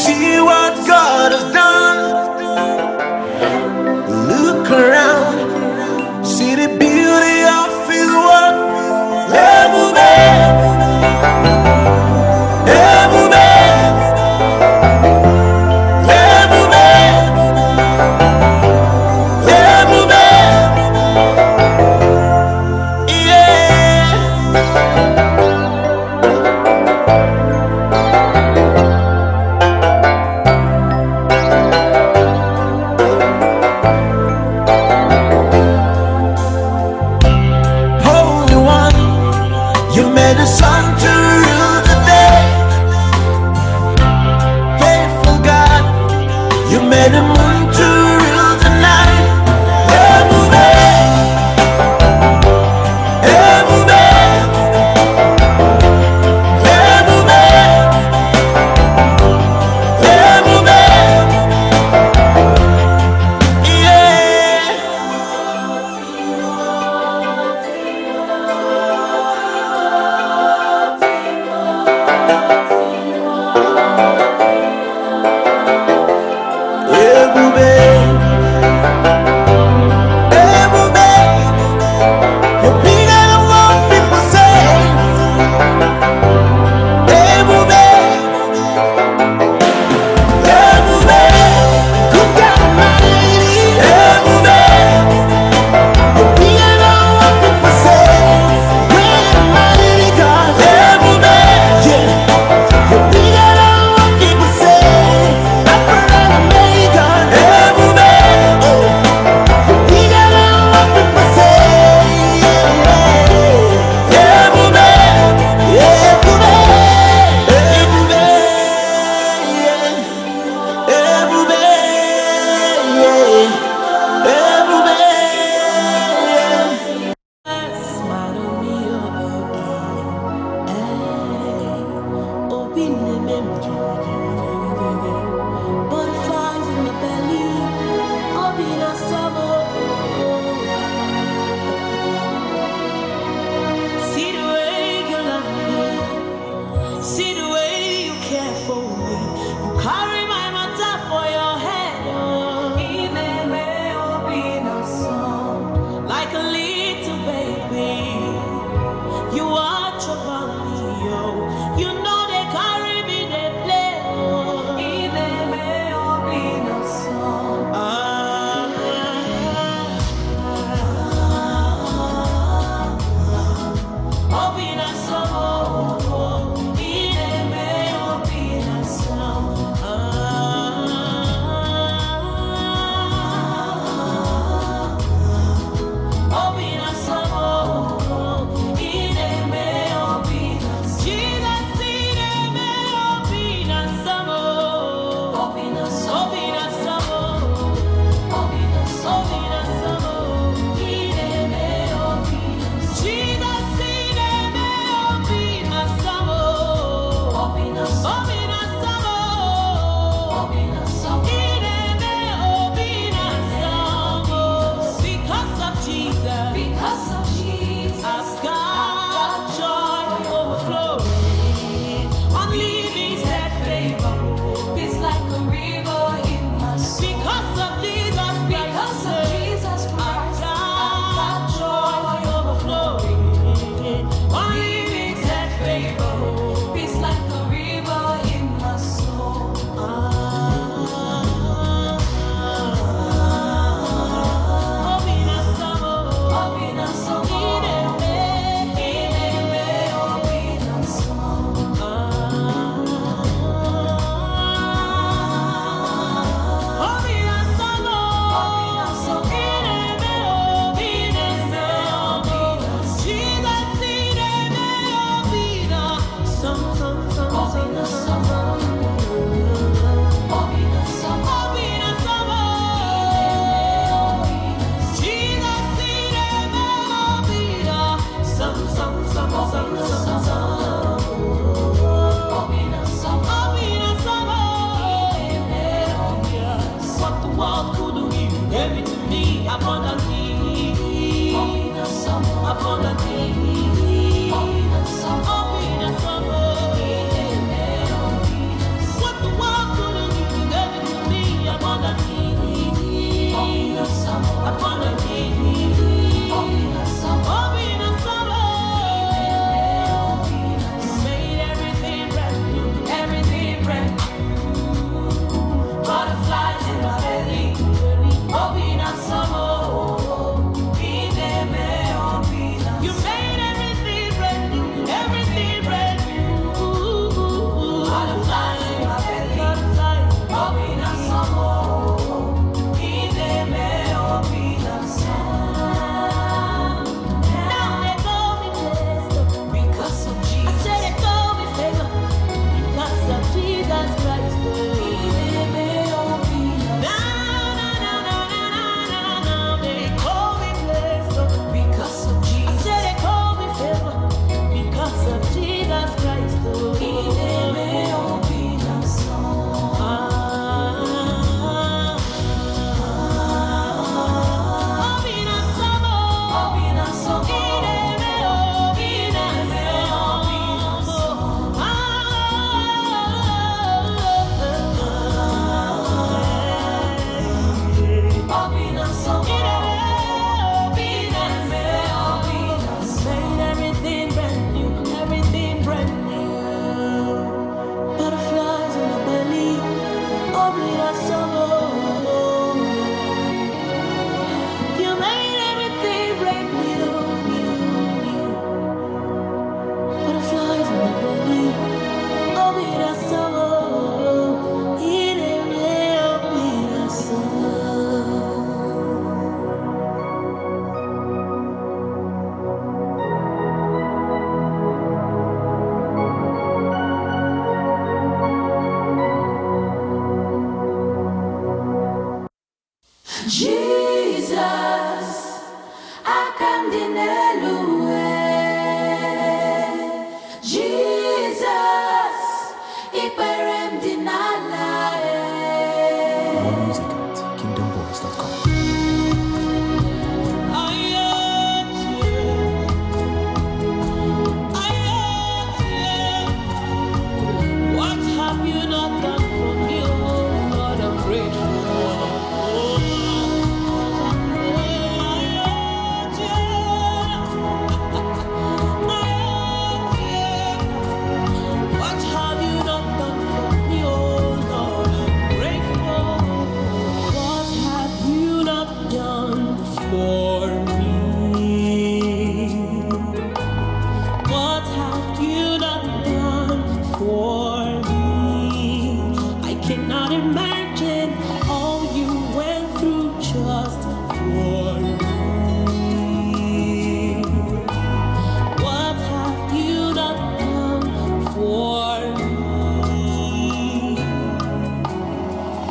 See what God has done. Look around, see the beauty of His work. Ebube, ebube, ebube, ebube. Yeah. Holy One, you made the sun to rule the day. Faithful God, you made the moon to rule the night. Ebube, ebube, ebube, ebube. Yeah. Ebube, ebube, you're bigger than what people say. Ebube, ebube, good God Almighty. Ebube, you're bigger than what people say. Great and mighty God. Ebube, yeah, you're bigger than what people say. Alpha and Omega. Ebube, oh. You're bigger than what people say. Ebube, ebube, ebube, ebube, ebube. Smile on me again. Hey, obi na-eme m gịrịgịrịgịrị. Butterflies in my belly. Obi na-asọ m oh. See the way you love me. See the way you care for me. You carry my matter for your head. Oh. Obi na-asọ m. Like a little baby. You watch over me, yo. You know they carry me, they play. Oh. Obi na-asọ m. Ah, obi na-asọ m, oh. Ị na-eme obi na-asọ m. Ah, obi na-asọ m, oh. Ị na-eme obi na-asọ m. Jesus, ị na-eme obi na-asọ m, oh. Obi na-asọ m, oh. Obi na-asọ m, oh. Ị na-eme obi na-asọ m. Jesus, ị na-eme obi na-asọ m, oh. Obi na-asọ m, oh. Ị na-eme obi na-asọ m, oh. Because of Jesus. Because of Jesus, I've got joy overflowing, unlimited favor. Peace like a river in my soul. Because of Jesus Because of Christ, Jesus Christ, I've got joy overflowing, unlimited favor. Peace like a river in my soul. Obi na-asọ m, Obi na-asọ m, ị na-eme, ị na-eme obi na-asọ m. Obi na-asọ m, Obi na-asọ m, ị na-eme obi na-asọ m. Jesus, ị na-eme obi na-asọ Obi na-asọ m, ị na-eme obi na-asọ m. Jesus, aka m dị n'elu wee. Jesus, ikpere m dị n'ala ee. More music at kingdomboys.com. What have you not done for me, oh Lord? I'm grateful. What have you not done for me, oh Lord? I'm grateful. What have you not done for me? What have you not done for me? I cannot imagine all you went through just for me. What have you not done for me?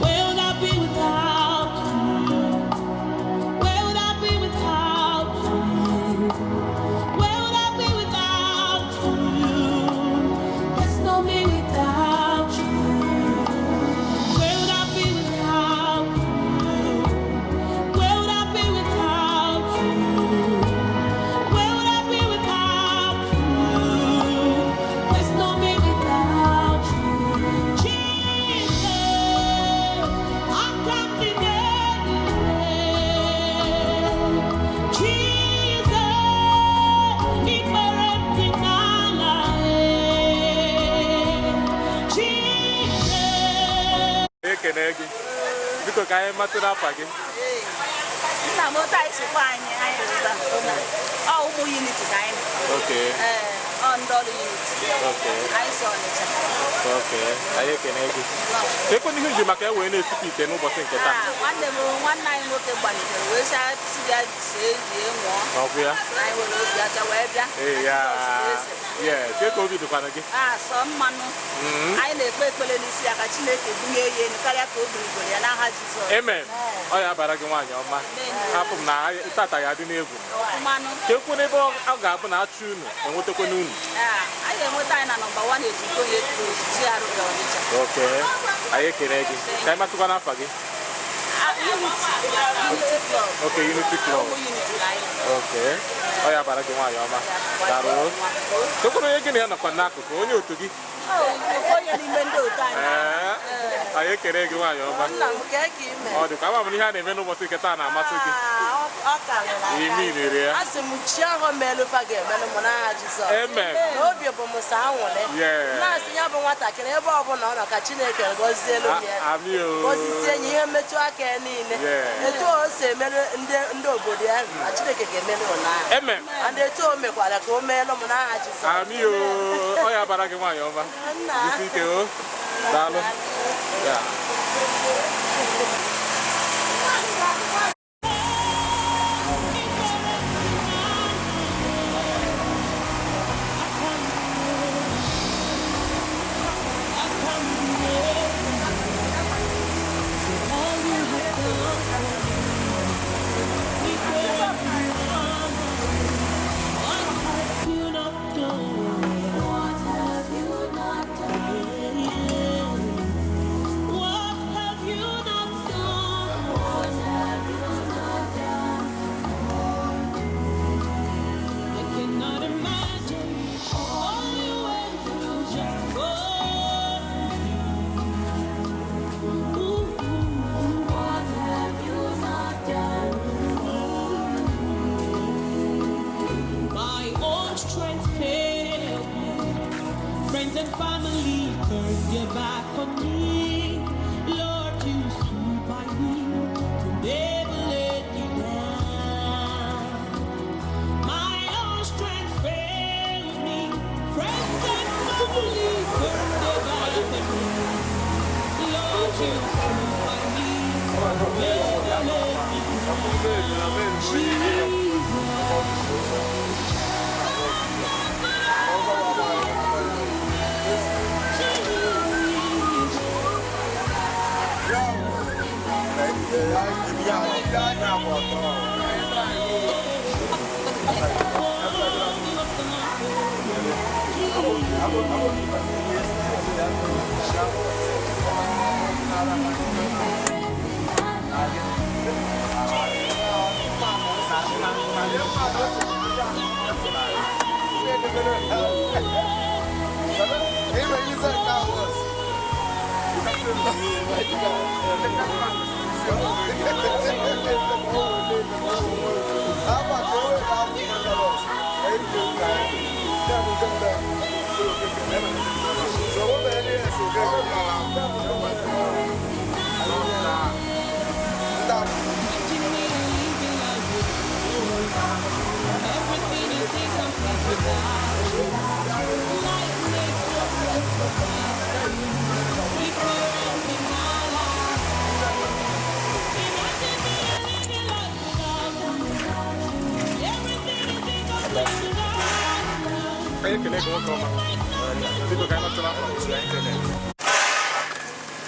Where would I be without you? Where would I be without you? Where would I be without you? There's no me without you. Where would I be without you? Where would I be without you? Where would I be without you? There's no me without you. Jesus, I come to Jesus, ikpere m dị n'ala Jesus. Ekene gị, biko, ka anyị matụrụ afa gị. Nna m, otu anyị sikwa anyị rụta ọ ụmụ Unity ka anyị bụ. Ee, ọ ndị ọrụ Unity. Anyị si Ọnịcha. Okay, anyị ekene gị. Ekwe n'ihu ji maka e wee na-esipụ ite n'ụbọchị nke taa. Ah, nwanne m, nwanne anyị nwoke gbalitere wee sị bịa see rie ṅụọ. Ọ bụ ya? Anyị were obi ọcha wee bịa. Ee ya. Jizọs bụ eze. Yes, ka obi dịkwana gị? Ah, sọ mmanụ. Anyị na-ekpe ekpere n'isi ya ka Chineke bunye ya elu karịa ka o burugoro ya n'aha Jizọs. Amen. Ọ ya bara gị, nwaanyị ọma. Hapụ m na tata ya dị n'egwu. Mmanụ. Ka ekwu n'ebe ọ ga-abụ na achụ unu enwetakwana unu. Ah, anyị ga-enweta anyị na nọmba 1 Ejikoye Close, GRA Ọnịcha. Okay, anyị ekele gị. Ka anyị matụkwana afa gị. Ah, Unity, Unity Club. Okay, Unity Club. Ụmụ Unity ka anyị bụ. Okay, ọ ya bara gị, nwaanyị ọma. Daalụ. Kekwuru onye gị na ya nọkwa n'akụkụ, onye otu gị? Ofu onye n'ime ndị otu anyị. Ee, anyị ekele gị, nwaanyị ọma. Nna m, kee ka ime? Ọ dịkwa ama m na ihe a na-eme n'ụbọchị nke taa na-amasị gị. Ah, ọ karịrị akarị. Imi riri ya. A sị m chi ahụ melụ fa ga-emelụ m n'aha Jizọs. Amen. Na obi bụ m sọ anwụlị. Na-asị ya bụ nwatakịrị, ebe ọbụla ọ nọ, ka Chineke gọzielu m ya. Amị o. Gọzisie ya ihe mmetụ aka ya niile. Etu o si emerụ ndị obodo ya, na Chineke ga-emelụ m n'aha. Amen. And etu o mekwara ka o meelụ m n'aha Jizọs. Amị o. Ọ ya bara gị, nwaanyị ọma. Nna. Jisi ike o. Daalụ. Ya. All you have done for me, what have you not done? What have you not done? What have you not done? What have you not done? I cannot imagine all you went through just for me. Ooh, What have you not done? My own strength failed me. Friends and family turned their back on me. Lord, you stood by me to never let me down. My own strength failed me. Friends and family turned their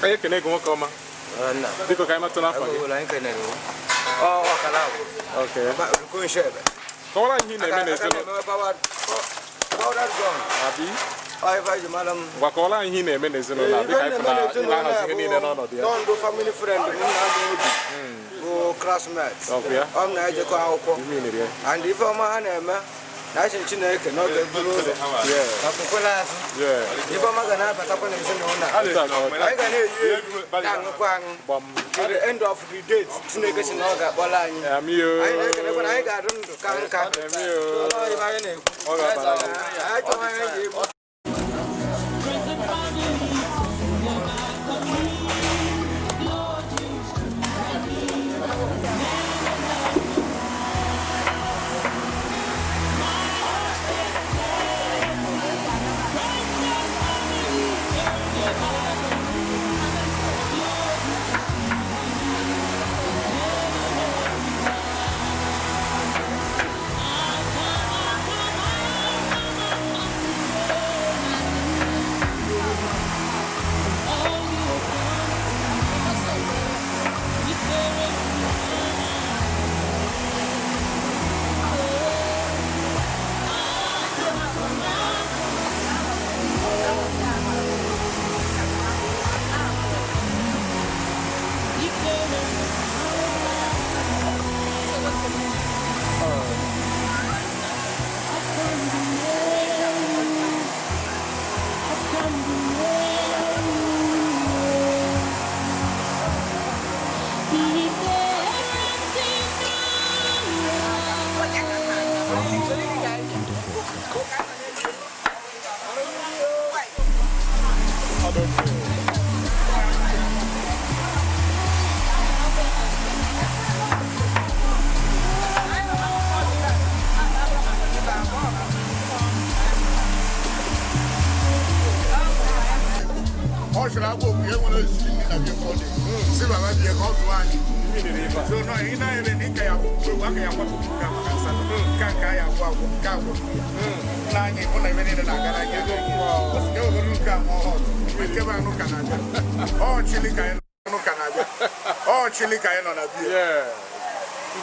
Anyị ekene gị nwoke ọma. Biko ka anyị matụ n'afọ gị. Kọwara anyị ihe ị na-eme n'ezinụlọ. Abi? Ngwa kọwara anyị ihe ị na-eme n'ezinụlọ a dịka anyị fụ na ị na-ahazi ihe niile n'ọnọdụ ya. Ndụ family friend m na obi bụ classmate. Ọ m na-ejekọ akwụkwọ. And ife ọma ha na-eme na asị Chineke n'oge buru ụzọ akwụkwọla azụ ife ọma ga na-abatakwa n'ezinụlọ a. Anyị ga na-eyi egwu na-aṅụkwa aṅụ to the end of the date Chineke si na ọ ga-akpọla anyị. Anyị na-ekelekwa na anyị ga-adụ ndụ ka nka. Ọ anyị na-ekwu. Anyị chọrọ anyị ga-egbu.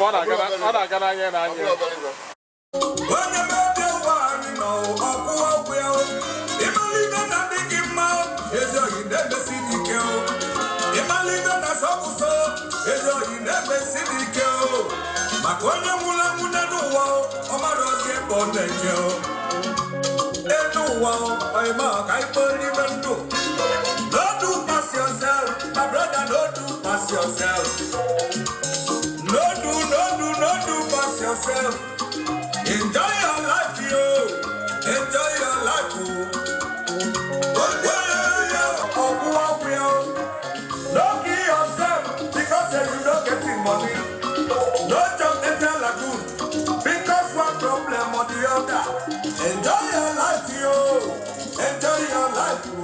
Ọ na-aga n'anya n'anya. Onye mebe ụwa anyị nọ ọkwụ ọgwụ ya ịmalite na ndị gị mma ezi oyi na-emesi ike ịmalite na sọbụsọ ezi oyi na-emesi ike maka onye nwụrụ anwụ n'ụwa ọ mara ozi ebe ọ na-eje elu ụwa ọyịma ka ikpe n'ime ndụ. No do pass yourself, my brother, no do pass yourself. No do, no do, no do pass yourself. Enjoy your life, yo. Enjoy your life, oh. No kill yourself because you don't get the money. No jump into lagoon because one problem or the other. Enjoy your life, yo. Enjoy your life, oh.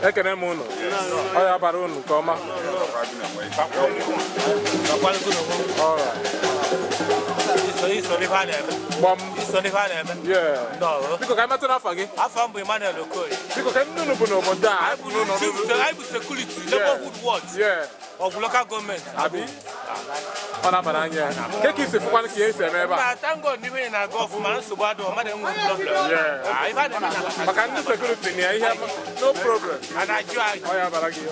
Ekene m unu ọ ya bara unu nke ọma. Biko ka anyị metụ n'afọ gị. Afọ m bụ Emmanuel Okoye. Biko ka ndị unu bụ n'obodo a. Anyị bụ security, neighborhood watch. Of local government. Abi? Ọ na-aba n'anya ya. Ke ka isi fụkwanụ ka ihe esi eme ebe a? Thank God n'ihe na-aga ọfụma, nsogbu adịghị, mmadụ enweghị problem. Maka ndị security na ihe, no problem. A na-ajụ anyị. Ọ ya bara gị.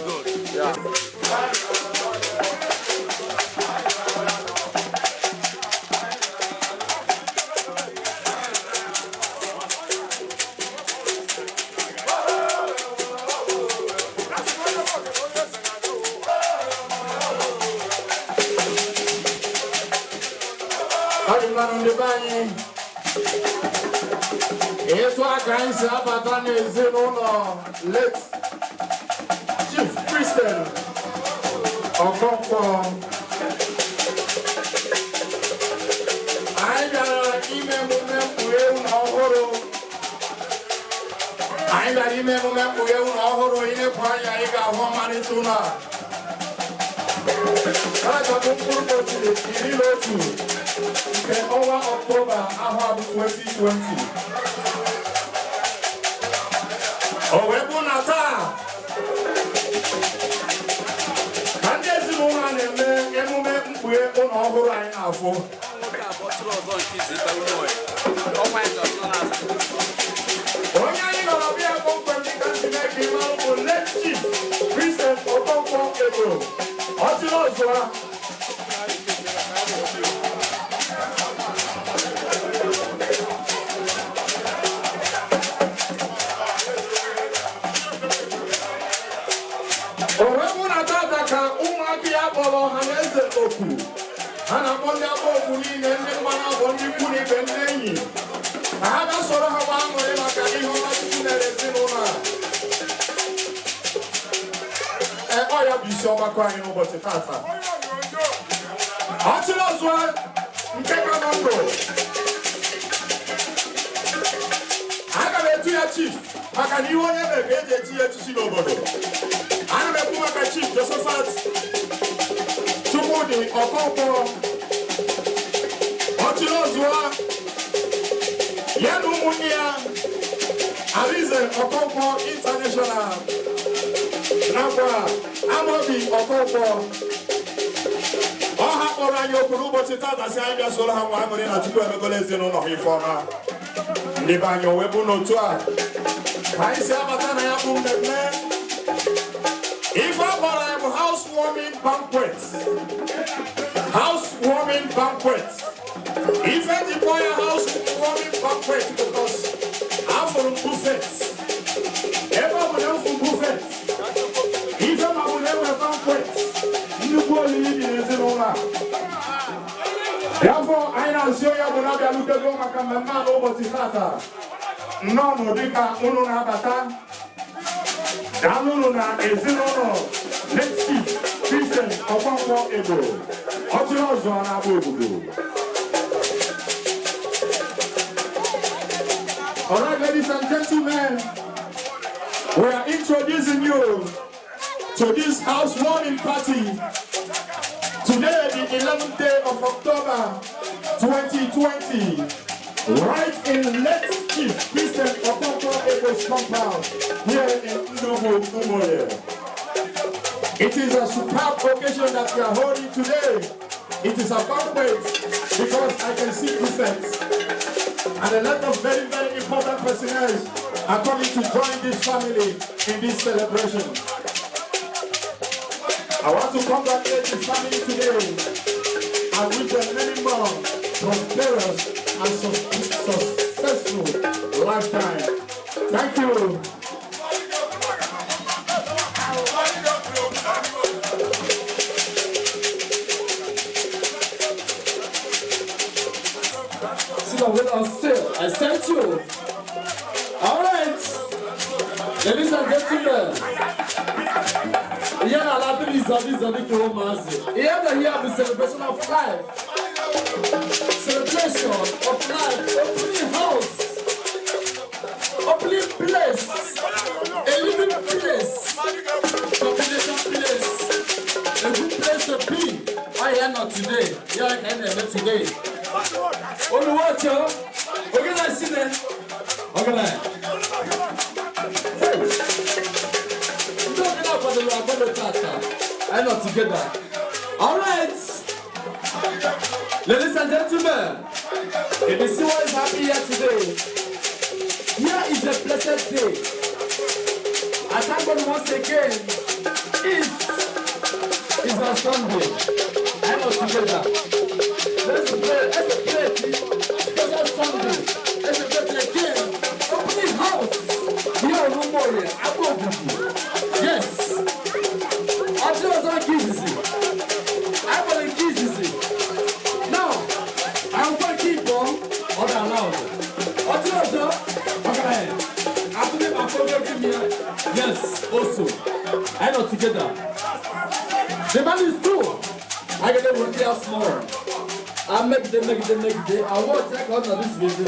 Etu aka anyị si abata n'ezinụlọ late Chief Christian Okonkwo. Anyị bịara ime emume mkpughe ụlọ ọhụrụ. Anyị bịara ime emume mkpughe ụlọ ọhụrụ. Ilepụ anya ị ga-ahụ ọmarịcha ụlọ a. Tata bụ mkpụrụ ụbọchị 11 nke ọnwa Ọktoba ahụ 2020. O wee bụ na taa ka ndị ezinụlọ a na-eme emume mkpughe ụlọ ọhụrụ anyị na-afụ. Onye anyị nọrọ bịa kpọmkwem dịka nsi na-eke ịmalụ bụ late Chief Christian Okonkwo Ego Ọchịlọzụa. O wee bụ na tata ka ụmụaka ya kpọrọ ọha na eze oku. Ha na-akpọ ndị agba okwu niile, ndị mmanụ abụọ, ndị ikwu na ibe, ndị enyi, ka ha bịa soro ha gbaa aṅụrị maka ihe ọma Chukwu mere ezinụlọ a. Ee, ọ ya bụ isi ọgbakọ anyị n'ụbọchị tata. Ọchịlọzụa nke ka nọ ndụ, aga m etu ya chief maka na ihe onye mere ka eji echi ya echichi n'obodo. Ana m ekwu maka Chief Josephat Chukwudi Okonkwo Ọchịlọzụa ya na ụmụnne ya Arize Okonkwo International nakwa Amobi Okonkwo. Ọ ha kpọrọ anyị okwu n'ụbọchị tata si anyị bịa soro ha nwa aṅụrị na Chukwu emegola ezinụlọ ha ife ọma. Ndị be anyị, o wee bụ n'otu a ka anyị si abata na ya bụ mmemme. Ife akpọrọ anyị bụ housewarming banquet. Housewarming banquet. Ife njikọ ya housewarming banquet because afụrụ m buffet. Ebe ọ bụ na mfu buffet, ife ma bụ na enwe banquet, nnukwu olili dị n'ezinụlọ a. Yafọ anyị na-asị onye ọbụla bịalutego maka mmemme a n'ụbọchị tata. Nnọọ dịka unu na-abata. Daalụnụ na ezinụlọ late Chief Christian Okonkwo Ego Ọchịlọzụa na-agba obodo. All right, ladies and gentlemen, we are introducing you to this housewarming party. Today, the 11th day of October 2020, right in late Chief Christian Okonkwo Ego's compound here in Ndugu, Umuoye. It is a superb occasion that we are holding today. It is a banquet because I can see buffets and a lot of very, very important personnel are coming to join this family in this celebration. I want to congratulate the family today and wish them many more prosperous and successful lifetime. Thank you. Sit with us still. I sent you. All right. Ladies and gentlemen. Here the celebration of life. Celebration of life. Opening house. Opening place. A living place. Population place. A good place to be. I am not today. Here I am today. Oluwacho. Organize it. Organize. Hey. I not together. All right. Ladies and gentlemen, if you see what is happening here today, here is a blessed day. I thank God once again. It's on Sunday. I not together. Let's pray. Let's pray. Special Sunday. Let's pray again. Opening house. Here no more. Yes. I will kiss you. Now, I'm going to keep on or allowed. Yes, also. I know together. The man is two. I get them work out small. I make them. I want to take out this video.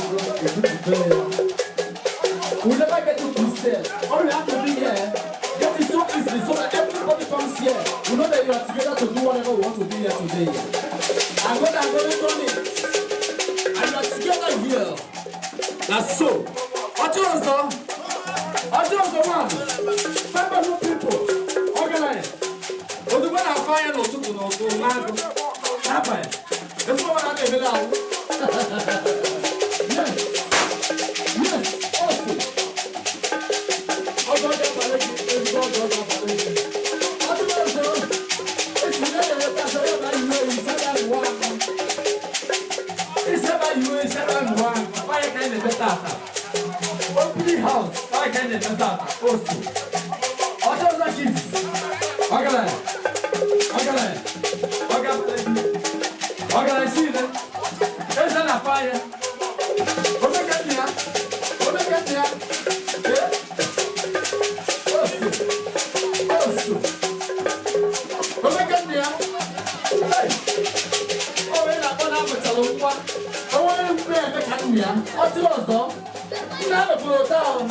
We never get to Christian. All we have to do here. Get it so easily so that everybody comes here. We know that you are together to do whatever we want to do here today. And God has already done it. And you are together here. Na so. Ọchị ọzọ. Ọchị ọzọ one. 500 people. Organize. Ozugbo na-afọ anya n'ụtụtụ n'ụtụ n'agụ. N'abalị. Ezigbo mmadụ a na-emele ahụ. Yes. Yes. Also. Ọzọ ga-abalị gị. Ezigbo ọzọ ga-abalị gị. Ọchị ọzọ. Esi na ya asọ ya ba yiwe isebe nwa anọ. Isebe yiwe isebe nwa anọ. Onye ka anyị na-eme tata. Opening house. Onye ka anyị na-eme tata. Oso. Ọchị ọzọ ka izizi. Ọgaranya. Ọgaranya. Ọ ga-abalị gị. Ọgaranya si ile. Eze na-afọ anya. Omeke nne ya. Omeke nne ya. Ee. Oso. Oso. Omeke nne ya. Hey. O wee na-akpọ na amụchalụ nwa. O nwere mkpe eme ka nne ya. Ọ tụrụ ọzọ. Nne ya mepụrụ ụtọ ahụ.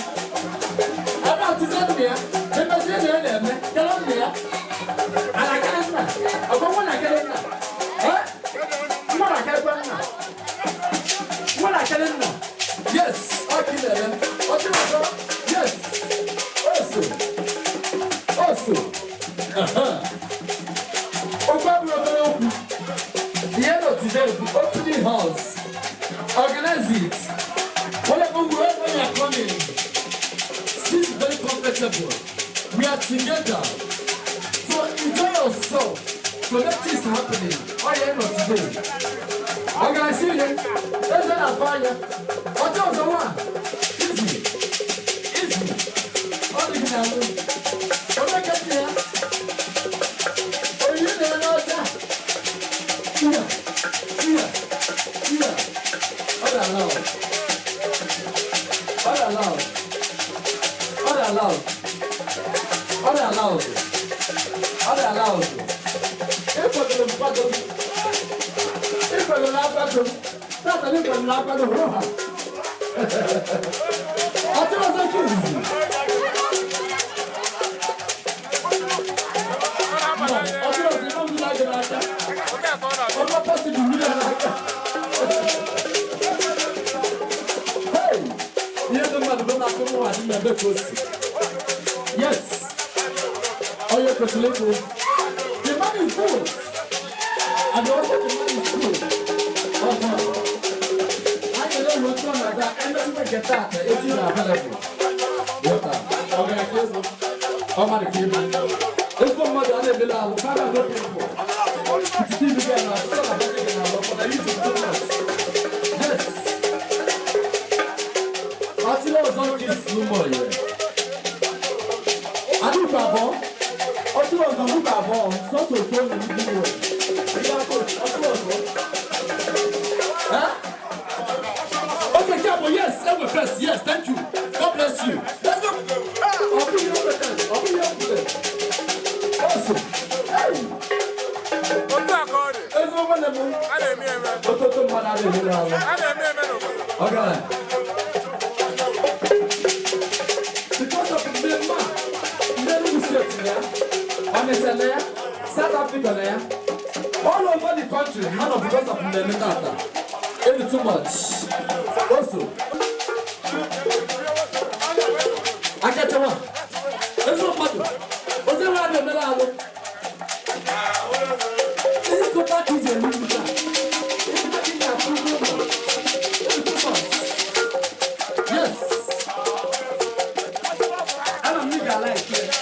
A na-atụzi nne ya. Emezi nne ya na-eme. Kele nne ya. A na-akele nna. Ọ bụ nwa na-akele nna. Eh? Nwa na-akelekwa nna. Nwa na-akele nna. Yes. Ọ ka ị na-eme. Ọ tụrụ ọzọ. Yes. Oso. Oso. Okwu abụrụ obere okwu. The end of today, the opening house. Organize it. Whatever wherever you are coming, sit very comfortable. We are together. So enjoy yourself. So let this happening. All the end of today. Organize it. Let's not fire. Watch out the one. Easy. Easy. All the can do. Don't get there. Oh, you know that. Here. Here. Here. All allowed. All allowed. All allowed. All allowed. All allowed. If I don't that's a little like a roha. I tell you, Hey! Yes. Oh, you're the man is good. And also the man is good. I can learn what like that. And then we get that. It's available. Water. Okay, oh, my people. This one mother, I didn't allow. People. Yes. Huh? Okay, Cabo, yes, first. Yes, thank you. God bless you. Let's go. I'll be your president. I'll be your president. Awesome. Hey. Okay. Because of the man, South Africa, all over the country, none of because of the it's too much. Also, I get one. There's no matter. What's the matter? This is what is a Yes. I don't need a like it.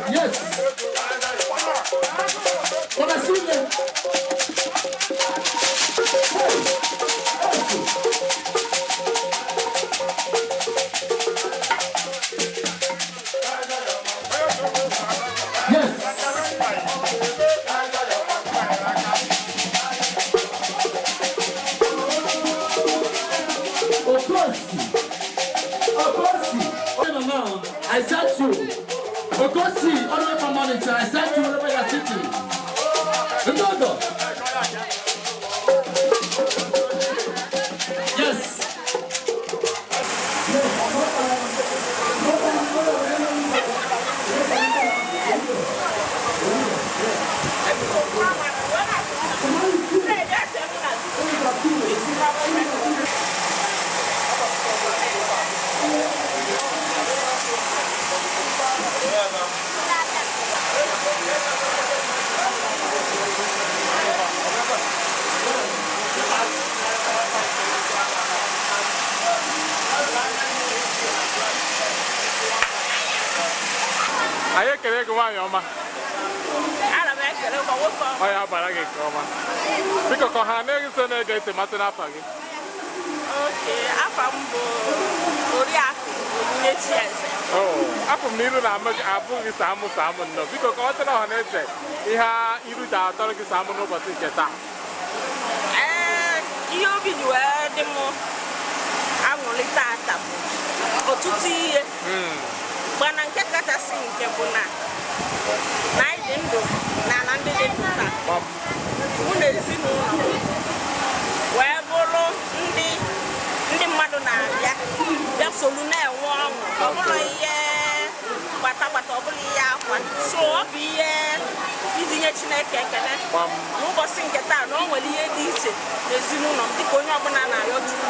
Yes. When I see them, hey, yes. Okosi, Okosi, I said you. Okosi, all the way from Monitor, I said you wherever you are sitting. Ndodo. ekele gị nwaanyị ọma. Ana m ekele kwa nwoke ọma. Ọ ya bara gị nke ọma. Biko ka ọha na-eso na-ege ntị masị n'afa gị. Okay, afa m bụ Oriakụ Onyinyechi Eze. Oh, afọ m na iru na-abụ gị samụ samụ nnọọ. Biko ka ọ tụrụ ọha na eze ihe iru ji atọrọ gị samụ n'ụbọchị nke taa. Ee, ihe obi ji wee dị m aṅụrị taata bụ ọtụtụ ihe. Mana nke kachasị nke bụ na anyị dị ndụ na ala ndị dị ndụ taa. Mụ na ezinụlọ m wee bụrụ ndị mmadụ na-abịa bịa solu na-enwe ọṅụ. Ọ bụrụ ihe gbata gbata, ọ bụrụ ihe akwa. So ọ bụ ihe iji nye Chineke ekele n'ụbọchị nke taa na o nwere ihe dị iche n'ezinụlọ m dịka onye ọbụla na-arịọ Chukwu.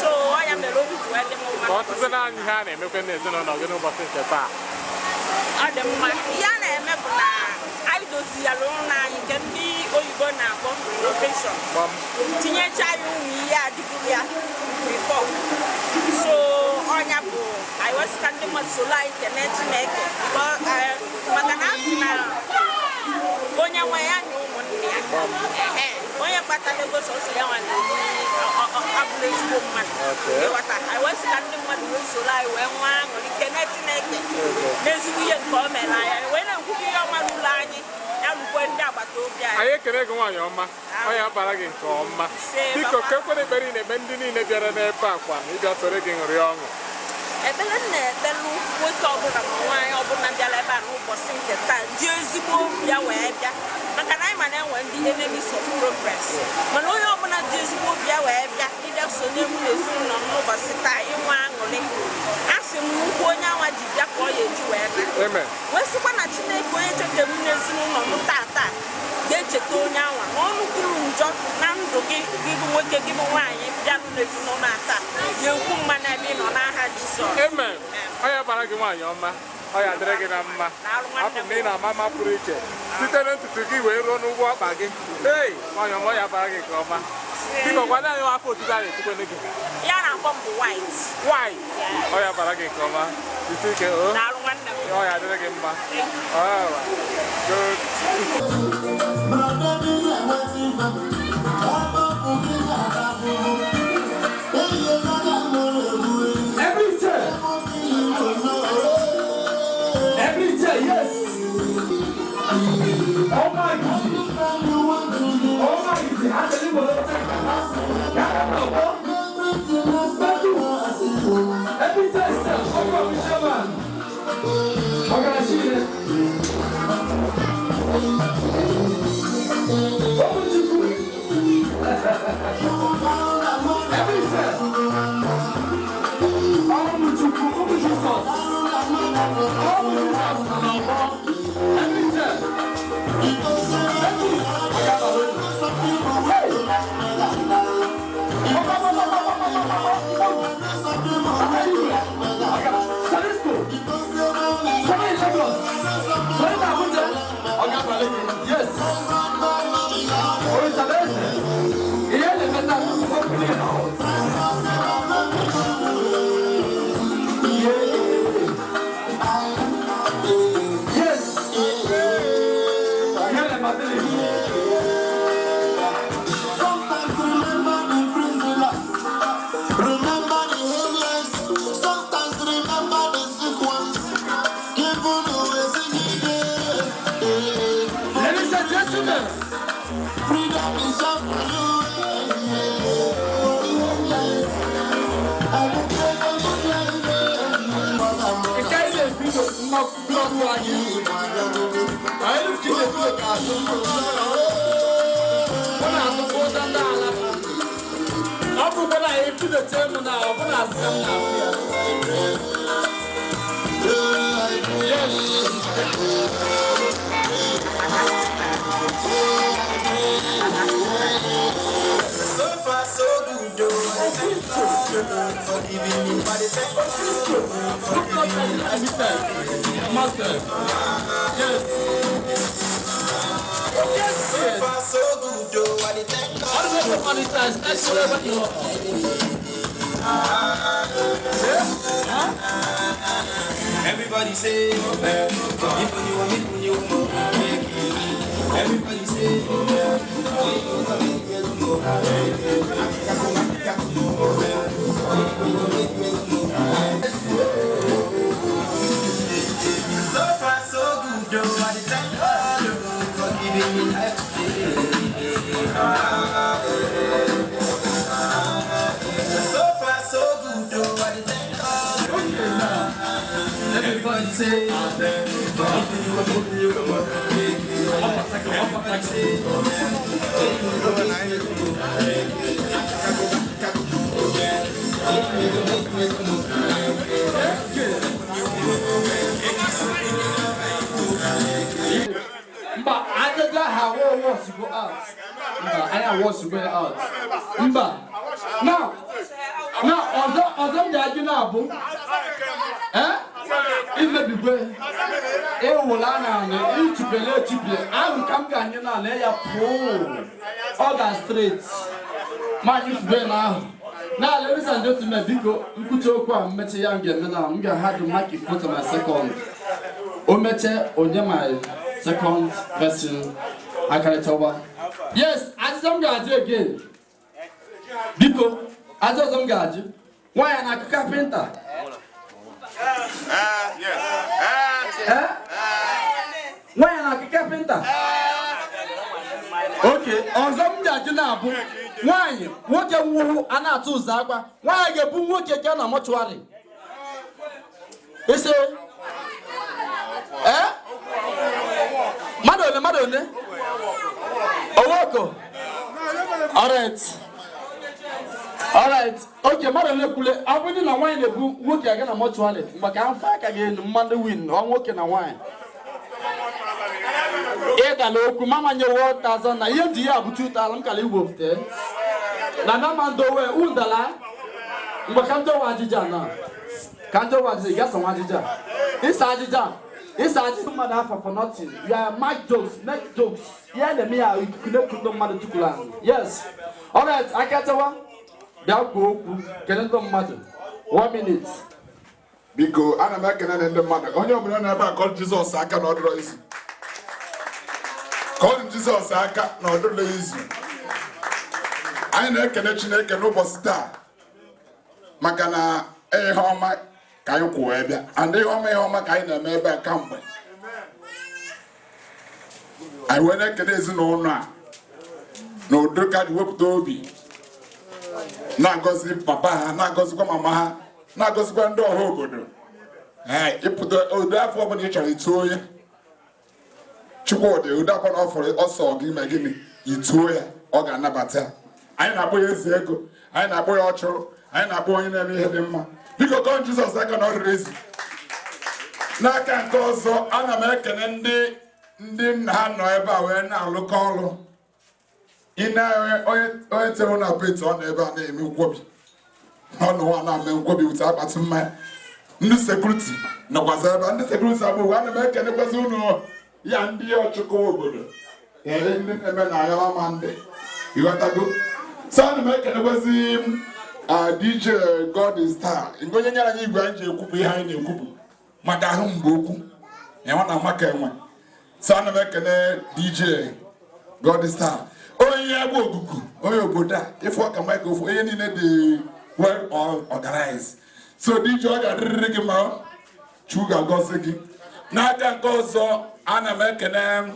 So ọ ya mere obi ji wee dị m mma. Ka ọ tụtụ naanị ihe a na-emekwe n'ezinụlọ gị n'ụbọchị nke taa. Ọ dị mma. Ihe a na-eme bụ na anyị dozigharị ụlọ anyị nke ndị oyibo na-akpọ renovation. Tinyecha ya ụmụ ihe adịburu ya before. So ọnya bụ anyị wesịka ndị mmadụ soro anyị kelee Chineke maka na asị na onye nwe ya na ụmụnne ya. Onye kpatara ego sọsọ ya nwa abụrụ ezigbo mmadụ. Ịghọta, anyị wesịka ndị mmadụ wee soro anyị wee nwee aṅụrị kelee Chineke n'ezigbo ihe nke o mere anyị wee na-ekwukwa ihe ọma n'ụlọ anyị ya rukwe ndị agbata obi anyị. Anyị ekele gị nwaanyị ọma. Ọ ya bara gị nke ọma. Biko ka ekwere ekpere ị na-eme ndị niile bịara n'ebe a kwa ịbịa soro gị ṅụrịa ọṅụ. Ekpere m na-ekpelu nwoke ọbụla ma nwaanyị ọbụla bịara ebe a n'ụbọchị nke taa ji ezigbo obi ya wee bịa maka na anyị ma na-enwe ndị enemies of progress mana onye ọbụla ji ezigbo obi ya wee bịa ịbịa sonye mụ na ezinụlọ m n'ụbọchị taa inwe aṅụrị a sị m nnukwu onye anwa ji bịa ka ọ ya eji wee na wee sịkwa na Chineke onye cheta m na ezinụlọ m taa taa ga-echeta onye anwa na ọnụ kwuru njọ na ndụ gị gị bụ nwoke gị bụ nwaanyị bịanụ n'ezinụlọ a taa ga-ekwu mma n'ebe ị nọ n'aha Jizọs. Amen. Ọ ya bara gị nwaanyị ọma. Ọ ya dịrị gị na mma. Afọ m na ị na-ama mma pụrụ iche site na ntutu gị wee ruo n'ụgwọ ọkpa gị. Ei, nwaanyị ọma, ọ ya bara gị nke ọma. Biko gwada anyị afọ otuto a na-etukwene gị. Ya na-akpọ m bụ White. White. Ọ ya bara gị nke ọma. Jisi ike o. Ọ ya dịrị gị mma. All right. Good. Every day, yes. Oh my God. Oh my God. Every day, sir. So far, so good, oh. For giving me body, for giving me Master. Yes. So far, so good, oh. I thank God. All the way from Palestine, let's go wherever you are. Everybody say, everybody say, so far so good, though. I thank God for giving me life today. So far so good, though. I thank God. Everybody say, everybody say, Mba, ajụjụ ahụ awụ was go out. Mba, anyị awụ was go out. Mba, now, ọzọ m ga-ajụ na-abụ, imebigwe, ewula naanị, itupele etupele, ahụ ka m ga-anyụ naanị ya pụọ, ọ ga straight, ma anyị fube na ahụ. Now, ladies and gentlemen, biko, nkwuchi okwu a mmechi ya m ga-eme na m ga-ahadụ maki foto na second. O meche onye my second person akarịtawa. Yes, ajụjụ m ga-ajụ again. Biko, ajụjụ ọzọ m ga-ajụ. Nwaanyị na-akụ kapịnta? Nwaanyị na-akụ kapịnta? Okay, ọzọ m ga-ajụ na-abụ nwaanyị nwoke nwụrụ a na-atụ ụzọ akwa nwaanyị ga-ebu nwoke gaa na mọchụarị. Ise mmadụ ole? Owoko. Alright. Okay, mmadụ ole kwule ọ bụrụ na nwaanyị na-ebu nwoke aga na mọchụarị mgbe ka mfe aka ga-enu mmadụ win ọ nwoke na nwaanyị. Ịdala okwu mama nye 1000 na ihe ji ya bụ 2000 m kala igwopụta na nama ndowe undala mgbe ka ndowe ajịja na ka ndowe ajịja gasa nwa ajịja ịsa ajịja ịsa ajịja mmadụ afọ for nothing. You are make jokes ihe na-eme ya ikuku na-ekwu mmadụ tukwuru ahụ. Yes, alright, akachawa bịa kwuo okwu kele ndị mmadụ 1 minute. Biko, ana m ekene ndị mmadụ onye ọbụla nọ ebe a kọrọ Jizọs aka na ọdụrọ izu. Kọrọ Jizọs aka na ọdụrọ izu. Anyị na-ekene Chineke n'ụbọchị taa maka na ihe ọma ka anyị kwuo ebe and ihe ọma ka anyị na-eme ebe a kamgbe. Anyị wee na-ekene ezinụlọ a na udo ka ji wepụta obi na-agọzi papa ha, na-agọzikwa mama ha, na-agọzikwa ndị ọha obodo. Ịpụta ụdị afọ ọbụla ị chọrọ ituo onye Chukwudị ụdị akwa na ọ fọrọ ọsọ gị ma gịnị ituo ya ọ ga-anabata ya. Anyị na-akpọ ya eze ego, anyị na-akpọ ya ọchụrụ, anyị na-akpọ onye na-eme ihe dị mma. Biko kọọ Jizọs aka na ọ rịrị ezi. N'aka nke ọzọ, ana m ekene ndị nna ha nọ ebe a wee na-alụkọ ọrụ. Onye terụ na peti ọ nọ ebe a na-eme nkwobi. Ọ nọ na-eme nkwobi wute akpati mmanya. Ndị sekuriti nọkwazi ebe a, ndị sekuriti abụghị ana m ekenekwazị unu ya ndị ọchịkọ obodo. Ndị na-eme na ayọrọ ma ndị ịghọtago. So ana m ekenekwazị DJ God is Star nke onye nyere anyị igwe anyị ji ekwupụ ihe anyị na-ekwupụ maka ahụ mgbe okwu enwe na amaka enwe. So ana m ekene DJ God is Star onye agba ogugu onye obodo a ịfụ ọka microphone onye niile dị well organized. So DJ ọ ga-adịrịrị gị ma Chukwu ga-agọzi gị. N'aka nke ọzọ ana m ekene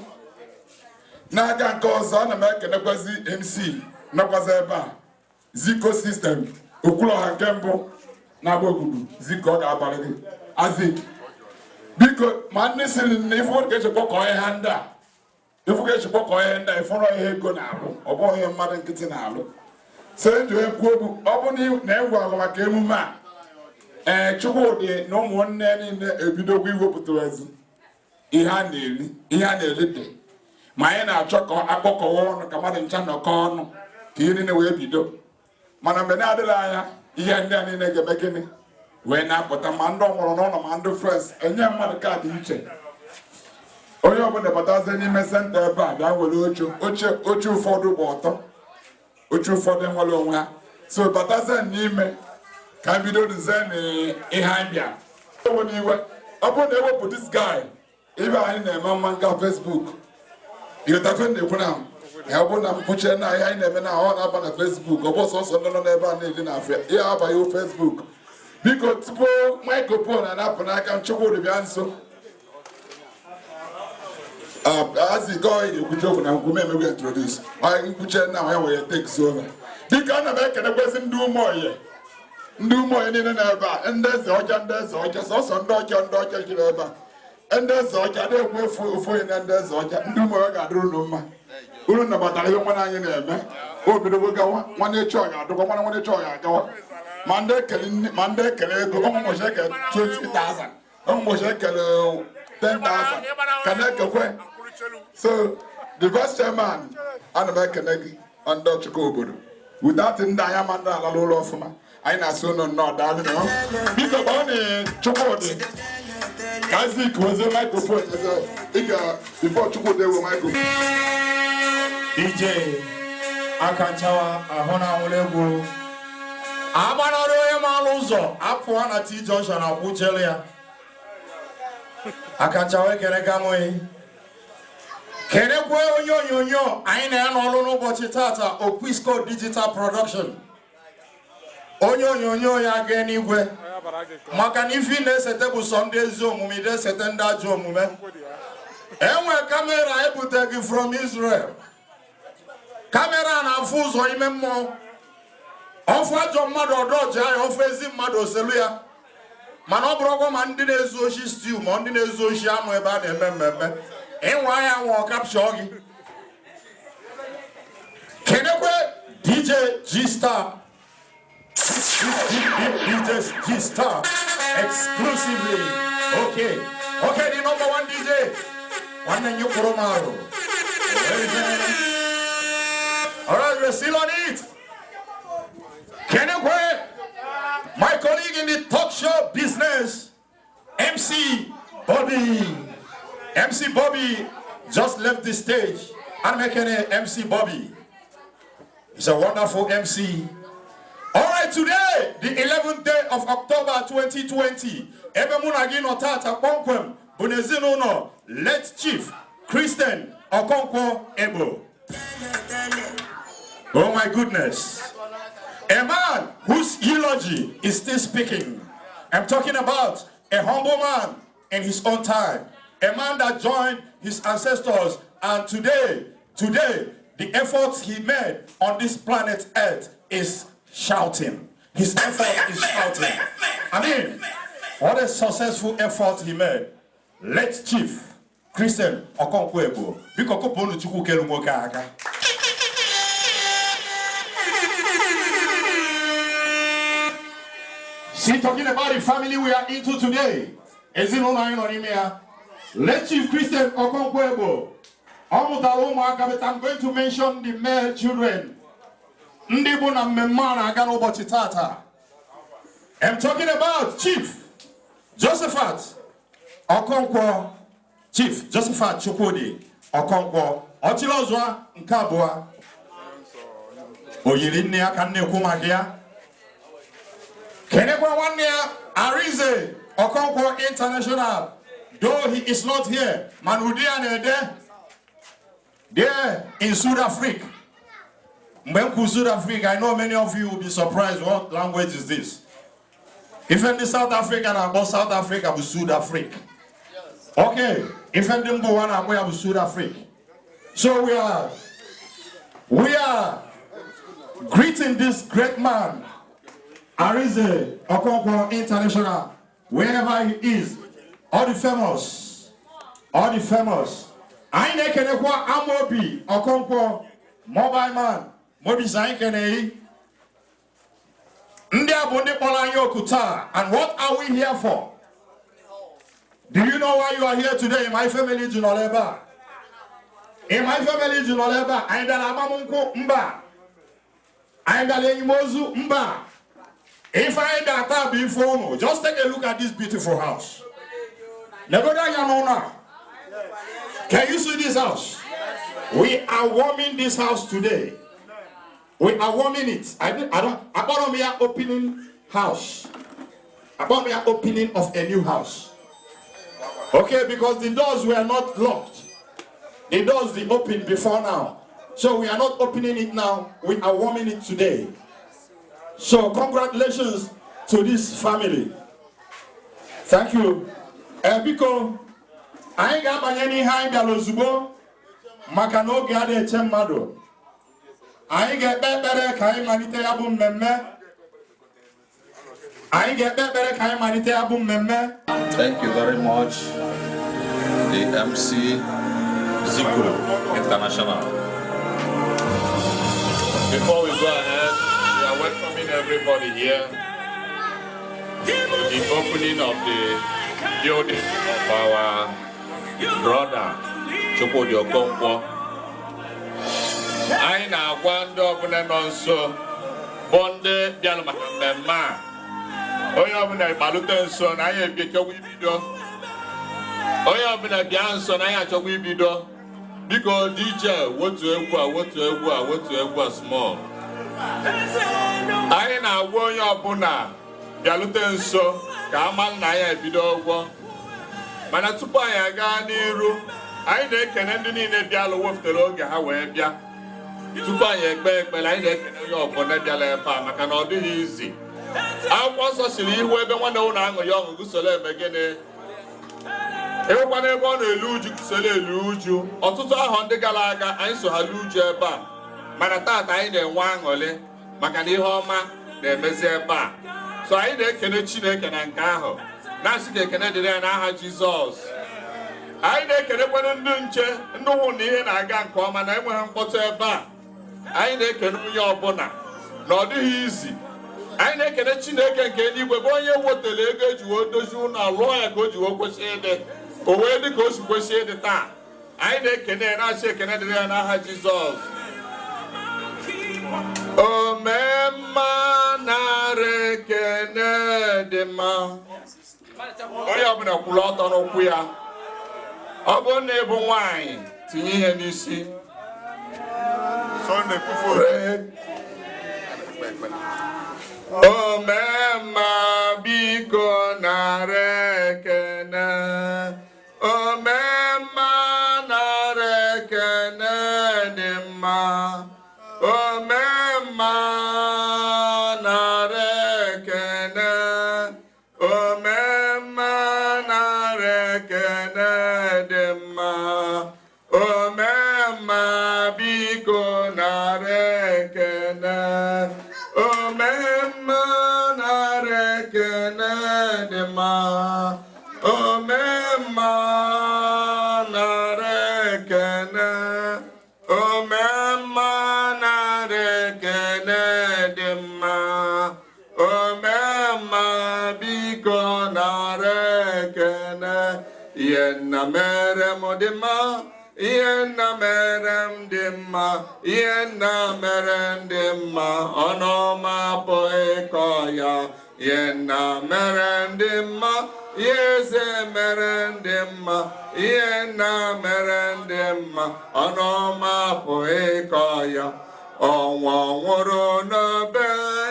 n'aka nke ọzọ ana m ekenekwazi MC nọkwazi ebe a Ziko system Okwuluọha nke mbụ na-agba ogugu Ziko ọ ga-abalị gị Azik. Biko ma ndị siri na ifu ka eji kpọkọọ ihe ndị a ifu ka eji kpọkọọ ihe ndị a ifụrọ ihe ego na-alụ ọ bụghị ihe mmadụ nkịtị na-alụ. So eji ekwu okwu ọ bụ na egwu agwa maka emume a ee Chukwudị na ụmụnne niile ebidogwa iwepụta ezi ihe a na-eri ihe a na-elite ma anyị na-achọ ka akpọkọwa ọnụ ka mmadụ ncha nọkọ ọnụ ka ihe niile wee bido. Mana mgbe na-adịghị anya ihe ndị a niile ga-eme gịnị wee na-apụta ma ndị ọmụrụ n'ụlọ ma ndị frens enye mmadụ kaadị iche. Onye ọbụla batazie n'ime senta ebe a bịa were oche oche ụfọdụ gba ọtọ oche ụfọdụ nwere onwe ha. So batazie n'ime ka bido duzie ihe anyị bịa. Ewe n'iwe Ọ bụrụ na ewepụ this guy, ibe anyị na-eme mma nga Facebook. Ịghọta na-ekwu na ya bụ na mkpuchi na ihe anyị na-eme na ọ na-aba na Facebook. Ọ bụ sọsọ ndị nọ n'ebe a na-eli na afịa. Ihe abaghị Facebook. Biko tupu microphone na-anapụ n'aka m, Chukwudi bịa nso. Azi ka ọ ekwuchi okwu na nkwume emegwe introduce. Onye nkwuchi na ya wee takes over. Biko ana m ekenekwezi ndị ụmụoye. Ndị ụmụoye niile nọ ebe a, ndị eze ọcha, ndị eze ọcha, sọsọ ndị ọcha, ndị ọcha jiri ebe a. Ndị eze ọcha na-ekwu ofu ofu onye na ndị eze ọcha, ndị ụmụoye ga-adịrị unu mma. Unu nabatara ihe nwanne anyị na-eme. O bidogo gawa, nwanne echi ọ ga-adụkwa, nwanne nwanne echi ọ ga-agawa. Ma ndị ekele nni, ma ndị ekele ego, ụmụ ụbọchị ekele 20,000, ụmụ ụbọchị ekele 10,000, ka na-ekekwe. So, the vice chairman, ana m ekene gị ndị ọchịkọ obodo. Without ndị anyị ama ndị alala ụlọ ọfụma, anyị na-asị unu nnọọ daalụ nọ. Biko gbaa na Chukwudi. Ka Zik wezie microphone eze, ị ga before Chukwudi ewe microphone. DJ Akanchawa ahụ na-anwụrụ egwu. Agbanarị onye maara ụzọ apụọ na T junction akwụchelu ya. Akanchawa ekere ka mụghị. Kenekwe onye onyonyo anyị na-anọ ọrụ n'ụbọchị tata, Okwisco Digital Production. Onye onyonyo ya gaa n'igwe maka na ife ị na-esete bụ sọ ndị ezi omume, ị na-esete ndị ajọ omume. Enwe kamera ebute gị from Israel. Kamera na-afụ ụzọ ime mmụọ. Ọfụ ajọ mmadụ ọdọji anya, ọfụ ezi mmadụ oselu ya. Mana ọ bụrụkwa ma ndị na-ezu oshi stew ma ndị na-ezu oshi anụ ebe a na-eme mmemme. Ịnwa anya nwa ọ gị. Kenekwe DJ G-Star. DJ G-Star exclusively. Okay. Okay, the number one DJ. One new Kuromaro. All right, we're still on it. Kenekwe, my colleague in the talk show business, MC Bobby. MC Bobby just left the stage. I'm making a MC Bobby. He's a wonderful MC. All right, today, the 11th day of October 2020, ebe mụ na gị nọ tata kpọmkwem bụ n'ezinụlọ late Chief Christian Okonkwo Egbo. Oh my goodness. A man whose eulogy is still speaking. I'm talking about a humble man in his own time. A man that joined his ancestors, and today, the efforts he made on this planet Earth is shouting. His effort is shouting. I mean, what a successful effort he made. Late Chief Christian Okonkwo Egbo. Biko kụpụnụ Chukwu kelu nwoke aka. See, talking about the family we are into today. Ezinụlọ anyị nọ n'ime ya. Late Chief Christian Okonkwo Egbo. Ọ mụtara ụmụaka, but I'm going to mention the male children. Ndị bụ na mmemme a na-aga n'ụbọchị tata. I'm talking about Chief Josephat Okonkwo, Chief Josephat Chukwudi Okonkwo, Ọchịlọzụa nke abụọ. O yiri nne ya ka m na-ekwu maka ya. Kenekwa nwanne ya Arinze Okonkwo International, though he is not here, mana ụdị ya na-ede there in South Africa. Mgbe m kwuru South Africa, I know many of you will be surprised what language is this. Ife ndị South Africa na-akpọ South Africa bụ South Africa. Okay, ife ndị mba ụwa na-akpọ ya bụ South Africa. So we are greeting this great man, Arinze Okonkwo International, wherever he is. All the famous, all the famous. Anyị na-ekenekwa Amobi Okonkwo, mobile man, Mobis anyị keneghị. Ndị a bụ ndị kpọrọ anyị oku taa. And what are we here for? Do you know why you are here today? My family ji nọrọ ebe a. In my family ji nọrọ ebe a. Anyị bịara agbamnkwụ mba. Anyị bịara enyimozu mba. Ife anyị bịara taa bụ ife ụnụ. Just take a look at this beautiful house. Negodo anya n'ụlọ a. Can you see this house? We are warming this house today. We are warming it. I bought me an opening house. I bought me an opening of a new house. Okay, because the doors were not locked. The doors they opened before now. So we are not opening it now, we are warming it today. So congratulations to this family. Thank you. Biko, anyị ga-abanye n'ihe anyị bịara ozugbo maka na oge adịghị eche mmadụ. Anyị ga-ekpe ekpere ka anyị malite ya bụ mmemme. Anyị ga-ekpe ekpere ka anyị malite ya bụ mmemme. Thank you very much, the MC Zico International. Before we go ahead, we are welcoming everybody here to the opening of the building of our brother Chukwudi Okonkwo. Anyị na-agwa ndị ọbụla nọ nso bụ ndị bịara maka mmemme a, onye ọbụla gbalute nso na anyị ebichọkwa ibido. Onye ọbụla bịa nso na anyị achọkwa ibido. Biko DJ, wotu egwu a, wotu egwu a, wotu egwu a small. Anyị na-agwa onye ọbụla bịalute nso ka a mara na anyị ebido ụgwọ. Mana tupu anyị aga n'iru, anyị na-ekene ndị niile bịalụ wepụtara oge ha wee bịa. Tupu anyị ekpe ekpere, anyị na-ekene onye ọbụla bịara ebe a maka na ọ dịghị izi. Akwụkwọ nsọ siri ihu ebe nwanne ụlọ aṅụ ya ọṅụ gụsoro eme gịnị? Ịhụkwana ebe ọ na-elu uju gụsoro elu uju. Ọtụtụ ahọ ndị gara aga anyị so ha lu uju ebe a, mana taata anyị na-enwe aṅụrị maka na ihe ọma na-emezi ebe a. So anyị na-ekene Chineke na nke ahụ, na-asị ka ekene dịrị ya n'aha Jizọs. Anyị na-ekenekwanụ ndị nche, ndị hụ na ihe na-aga nke ọma na enweghị mkpọtụ ebe a. Anyị na-ekene onye ọbụla na ọ dịghị izi. Anyị na-ekene Chineke nke eluigwe bụ onye wetara ego eji wee dozie ụlọ lụọ ya ka o ji wee kwesị ịdị, o wee dị ka o si kwesị ịdị taa. Anyị na-ekene ya, na-asị ekene dịrị ya n'aha Jizọs. Omemma nara ekene dị mma. Onye ọbụla kwụrụ ọtọ n'ụkwụ ya. Ọ bụrụ na ị bụ nwaanyị, tinye ihe n'isi. Omemma biko nara ekene. Omemma nara ekene dị mma. Omemma nara ekene. Omemma nara ekene dị mma. Omemma biko nara ekene. Omemma nara ekene dị mma. Omemma nara ekene. Omemma nara ekene dị mma. Omemma biko nara ekene. Ihe nna mere m dị mma. Ihe nna mere m dị mma. Ihe nna mere m dị mma. Ọnụ ọma apụghị ịkọ ya. Ihe nna mere m dị mma. Ihe eze mere m dị mma. Ihe nna mere m dị mma. Ọnụ ọma apụghị ịkọ ya. Ọnwa nwụrụ n'obe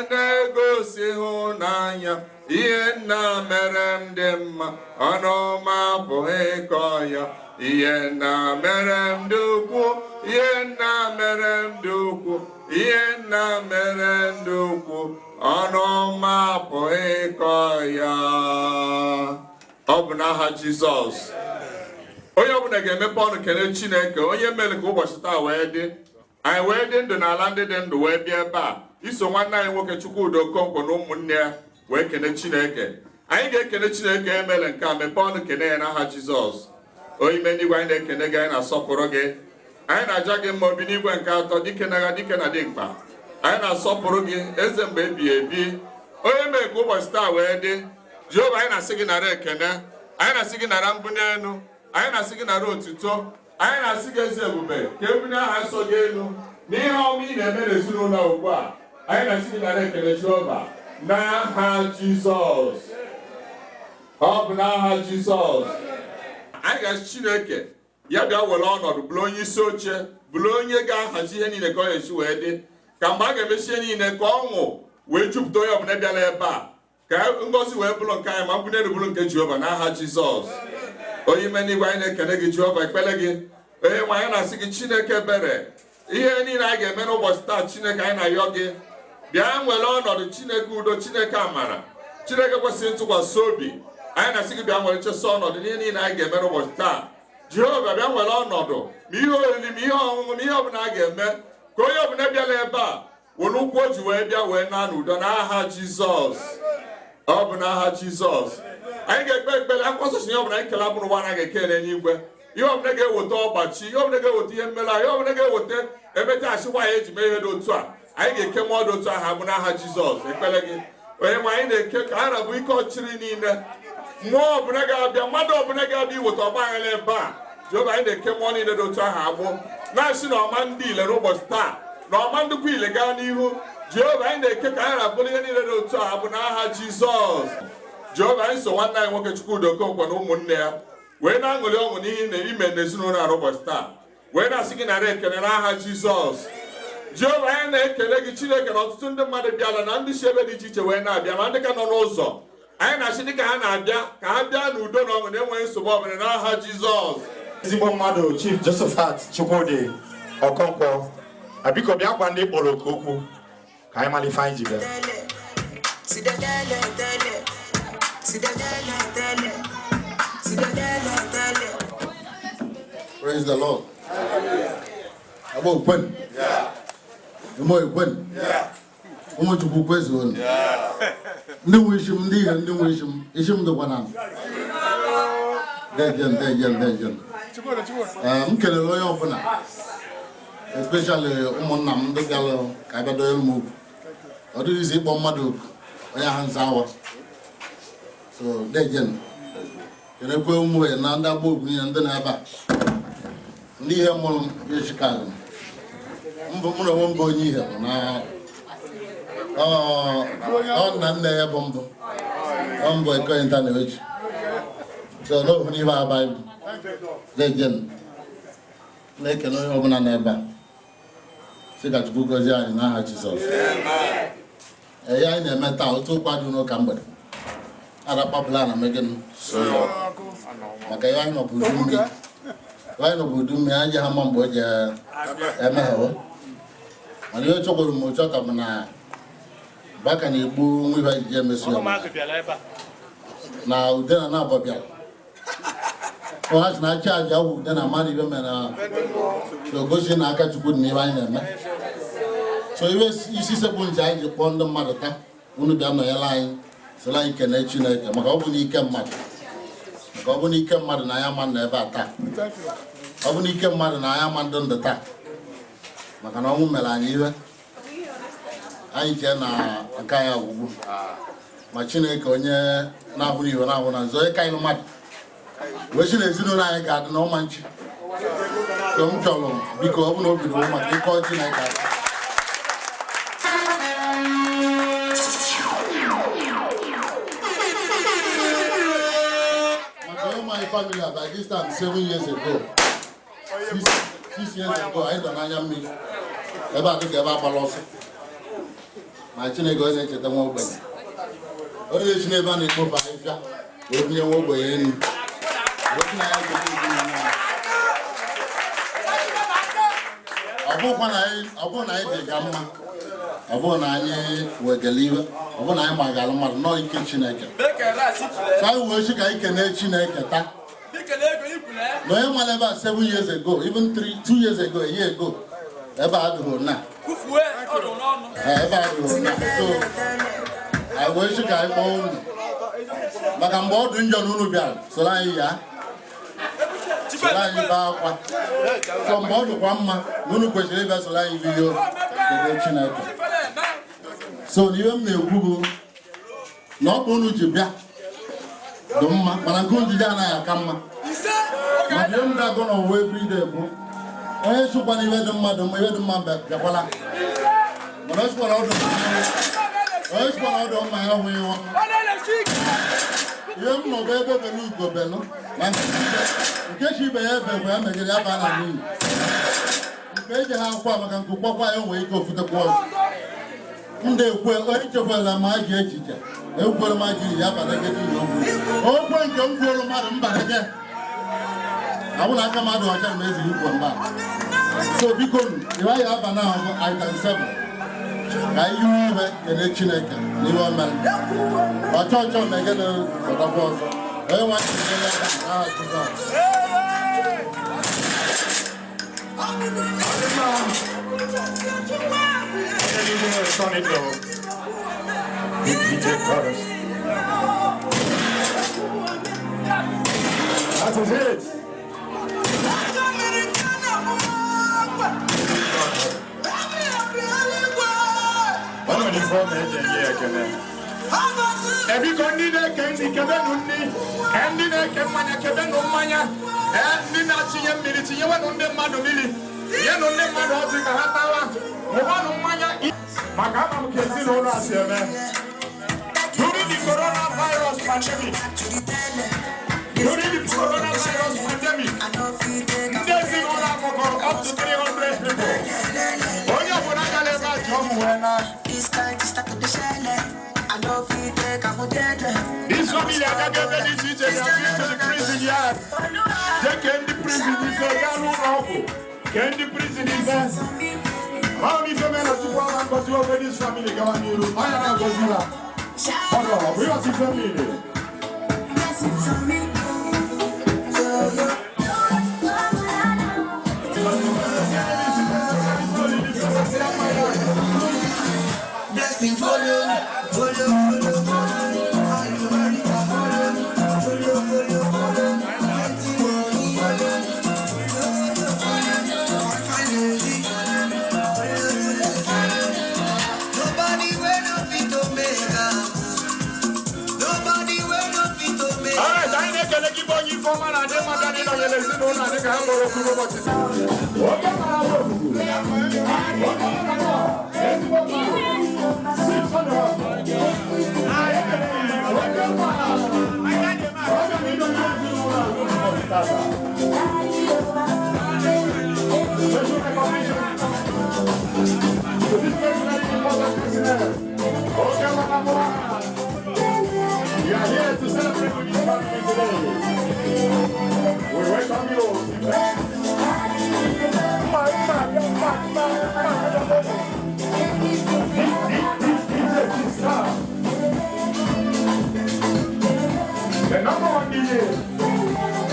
na-egosi ịhụnanya. Ihe nna mere m dị mma. Ọnụ ọma apụghị ịkọ ya. Ihe nna mere m dị ukwu. Ihe nna mere m dị ukwu. Ihe nna mere m dị ukwu. Ọnụ ọma apụghị ịkọ ya. Ọ bụ n'aha Jizọs. Onye ọbụla ga-emepe ọnụ kelee Chineke onye mere ka ụbọchị taa wee dị. Anyị wee dị ndụ n'ala ndị dị ndụ wee bịa ebe a iso nwanne anyị nwoke Chukwudi Okonkwo na ụmụnne ya wee kene Chineke. Anyị ga-ekene Chineke emere nke a. Mepee ọnụ kene ya n'aha Jizọs. Onye ime n'igwe, anyị na-ekene gị, anyị na-asọpụrụ gị. Anyị na-aja gị mma, obi n'igwe nke atọ, dike n'agha, dike na dimkpa. Anyị na-asọpụrụ gị, eze mgbe ebighị ebi, onye mere ka ụbọchị taa wee dị. Jehova, anyị na-asị gị nara ekene. Anyị na-asị gị nara mbuli elu. Anyị na-asị gị nara otuto. Anyị na-asị gị eze ebube ka ebunye aha nsọ gị elu n'ihe ọma ị na-eme n'ezinụlọ ugbu a. Anyị na-asị gị nara ekele Jehova n'aha Jizọs. Ọ bụ n'aha Jizọs. Anyị ga-asị Chineke ya bịa were ọnọdụ bụrụ onye isi oche, bụrụ onye ga-ahazi ihe niile ka ọ ga-esi wee dị, ka mgbe a ga-emesi ihe niile ka ọṅụ wee jupụta onye ọbụla bịara ebe a, ka ngọzi wee bụrụ nke anyị ma mbunye elu bụrụ nke Jehova n'aha Jizọs. Onye ime n'igwe anyị na-ekele gị Jehova ekpele gị. Onye nwe anyị na-asị gị Chineke ebere. Ihe niile anyị ga-eme n'ụbọchị taa Chineke anyị na-ayọ gị. Bịa nwere ọnọdụ Chineke udo Chineke amara. Chineke kwesịrị ntụkwasị obi. Anyị na-asị gị bịa nwere nchesa ọnọdụ n'ihe niile anyị ga-eme n'ụbọchị taa. Jehova bịa nwere ọnọdụ ma ihe oriri ma ihe ọṅụṅụ ma ihe ọbụla a ga-eme ka onye ọbụla bịala ebe a were ụkwụ o ji wee bịa wee naa n'udo n'aha Jizọs. Ọ bụ n'aha Jizọs. Anyị ga-ekpe ekpere akwụkwọ nsọ si ihe ọbụla anyị kele abụrụ ụwa anaghị ekele n'igwe. Ihe ọbụla ga-eweta ọgbachi, ihe ọbụla ga-eweta ihe mmerụ ahụ, ihe ọbụla ga-eweta emeta achịkwa anyị eji mee ihe dị otu a. Anyị ga-eke mmụọ dị otu ahụ abụ n'aha Jizọs. Ekpere gị. Onye nwe anyị na-eke ka a rabụ ike ọchịrị niile. Mmụọ ọbụla ga-abịa, mmadụ ọbụla ga-abịa iweta ọgba aghara ebe a. Jehova anyị na-eke mmụọ niile dị otu ahụ agbụ. Na-asị na ọma ndị ile n'ụbọchị taa, na ọma ndịkwa ile gaa n'ihu. Jehova anyị na-eke ka anyị rabụrụ ihe niile dị otu a bụ n'aha Jizọs. Jehova anyị so nwanne anyị nwoke Chukwudi Okonkwo na ụmụnne ya wee na-aṅụrị ọṅụ n'ihi na ime n'ezinụlọ a n'ụbọchị taa. Wee na-asị gị nara ekele n'aha Jizọs. Jehova anyị na-ekele gị Chineke na ọtụtụ ndị mmadụ bịala na ndị si ebe dị iche iche wee na-abịa ma ndị ka nọ n'ụzọ. Anyị na-asị dịka ha na-abịa ka ha bịa n'udo na ọṅụ na-enweghị nsogbu ọbụla n'aha Jizọs. Ezigbo mmadụ Chief Josephat Chukwudi Okonkwo, biko bịa gwa ndị kpọrọ oku okwu ka anyị mara ife anyị ji bịa. Praise the Lord. Abo ukwen. Imo ukwen. Ụmụ Chukwu kwezuonu. Ndị nwe isi m, ndị ihe ndị nwe isi m, isi m dịkwa na dejen dejen dejen. M kelere onye ọbụla, especially ụmụnna m ndị bịara ka abịa dọnyere m okwu. Ọ dịghịzi ịkpọ mmadụ oku onye ahụ nza awa. So dejen. Kelekwe ụmụ ya na ndị agba ogwu niile ndị na-ebe a. Ndị ihe mụrụ m bịa Chicago. Mbụ mụ na onwe m bụ onye ihe bụ na ọ na nne ya bụ mbụ. Ọ mbụ ekonyenta na echi. So n'ofu n'ihe abaghị m. Dejen. Na-ekele onye ọbụla n'ebe a. Sị ka Chukwu gọzie anyị n'aha Jizọs. Ee, anyị na-eme taa otu ụkwa dị n'ụka mgbede. Adakpapụla na megịnụ. Maka ihe anyị nọ bụ udu mmiri. Anyị nọ bụ udu mmiri, anyị ji ha ma mgbe o ji emeghewe. Mana ihe chọkwuru m ụchọta bụ na mgbe aka na-egbu nwa ibe ji emeso ya na ude na na-abọ bịara. Ha sị na achị aja awụ ude na mmadụ ibe mere na gosi na aka Chukwu dị n'ihe anyị na-eme. So iwe isi sekpụ nche anyị ji kpọọ ndị mmadụ taa, unu bịa nọnyere anyị, soro anyị kelee Chineke maka ọ bụ n'ike mmadụ. Maka ọ bụ n'ike mmadụ na anyị ama nọ ebe a taa. Ọ bụ n'ike mmadụ na anyị ama ndụ ndụ taa. Maka na ọnwụ mere anyị iwe. Anyị chee na nke anyị agwụgwụ. Ma Chineke onye na-ahụ n'iwe na-ahụ na nzọ onye ka anyị mmadụ. Wee sị na ezinụlọ anyị ga-adị n'ọma nchi. So m chọrọ biko ọ bụ na obi dị maka ịkọ Chineke aka. Maka my family by this time 7 years ago, 6 years ago, anyị nọ n'anya mmiri ebe a dịka ebe agbala ọsọ. Ma Chineke onye na-echeta nwa ogbenye. Onye na-esi n'ebe a na-ekpofu ahịhịa wee bunye nwa ogbenye elu. Ọ bụrụ na anyị dị ga mma, ọ bụrụ na anyị wegara iwe, ọ bụrụ na anyị magara mmadụ nọọ ike Chineke. So anyị wee sị ka anyị kenee Chineke taa. Na onye mara ebe a 7 years ago, even 2 years ago, a year ago, ebe a dụrụ na. Ebe a dụrụ na. So anyị wee sị ka anyị kpọọ unu. Maka mgbe ọ dị njọ na unu bịara, soro anyị ya. Soro anyị bee akwa. So mgbe ọ dịkwa mma na unu kwesịrị ịbịa soro anyị bido kelee Chineke. So na ihe m na-ekwu bụ na ọ bụ unu ji bịa dị mma, mana nke ojiji anaghị aka mma. Maka ihe m ga-agụ n'ụwa everyday bụ onye sụkwana ihe dị mma dị mma, ihe dị mma bịakwala. Mana onye sụkwana ọdụ mma ya hụ ihe. Ihe m nọ bụ ebe belu ugo belu na nke chi ibe ya ebe ya megide ya baa na n'iyi. Nke eji ha akwa maka nke kwakwa ya nwee ike ofutekwa ọzọ. Ndị ekwe onye chekwala ma ji echiche ekwere ma jiri ya bata gị n'ihi okwu. Okwe nke m kwuoro mmadụ mba gị. Ọ bụrụ na aka mmadụ ọcha na ezighi ikwu mba. So biko ịwa ya aba na ahụ item 7 ka ihe iwe kele Chineke n'ihe o mere. Ọchọ ọchọ megene ọdọkwa ọzọ. Onye nwa Chineke ya aha Jizọs. That is it. Ebiko ndị na-eke nri kebenụ nri, ndị na-eke mmanya kebenụ mmanya, ndị na-achịnye mmiri tinyewenụ ndị mmadụ mmiri, nyenụ ndị mmadụ ọjị ka ha tawa, ṅụbanụ mmanya maka ama m ka ezinụlọ a si eme. During the coronavirus pandemic, ndị ezinụlọ akpọkọrọ up to 300 people. Onye ọbụla gara ebe a ji ọgwụ wee na. This family agaghị ebe dị iche iche ga-abụ to the prison yard. Jee kee ndị prison ife gaa n'ụlọ ọgwụ. Kee ndị prison ife. Ọ bụ ife mere na Chukwu ama ngọzi ofe this family gawa n'iru. Ọ ya na-agọzi ha. Ọ bụ ihe ọtụ ife mmiri. Blessing follow, follow, follow, follow. Follow, follow, follow. Plenty money, follow, follow, follow. Finally, follow, follow, follow. Nobody will no fit to make up. Nobody will no fit to make up. All right, anyị na-ekele gị bụ onye ife ọma na adị mmadụ anyị nọnyere ezinụlọ anyị ka ha kpọrọ okwu n'ụbọchị taa. Oge mara bụ ofufu. Oge mara bụ ezigbo mmadụ. Special recognition to this very, very important personnel. We are here to celebrate with this family today. We welcome you. The number one DJ.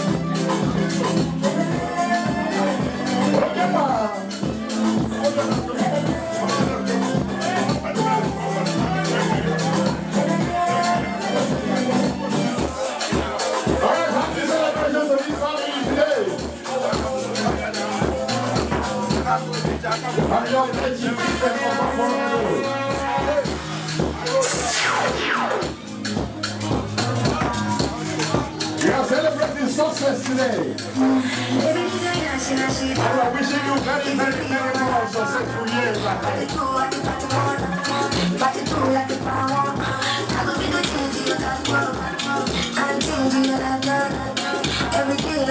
All right, happy celebration to this family today. We are celebrating success today. And we are wishing you very, very, very more successful years ahead.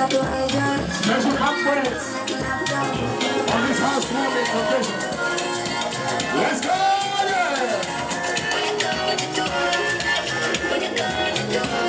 Special conference on this housewarming occasion. Let's go! Yeah!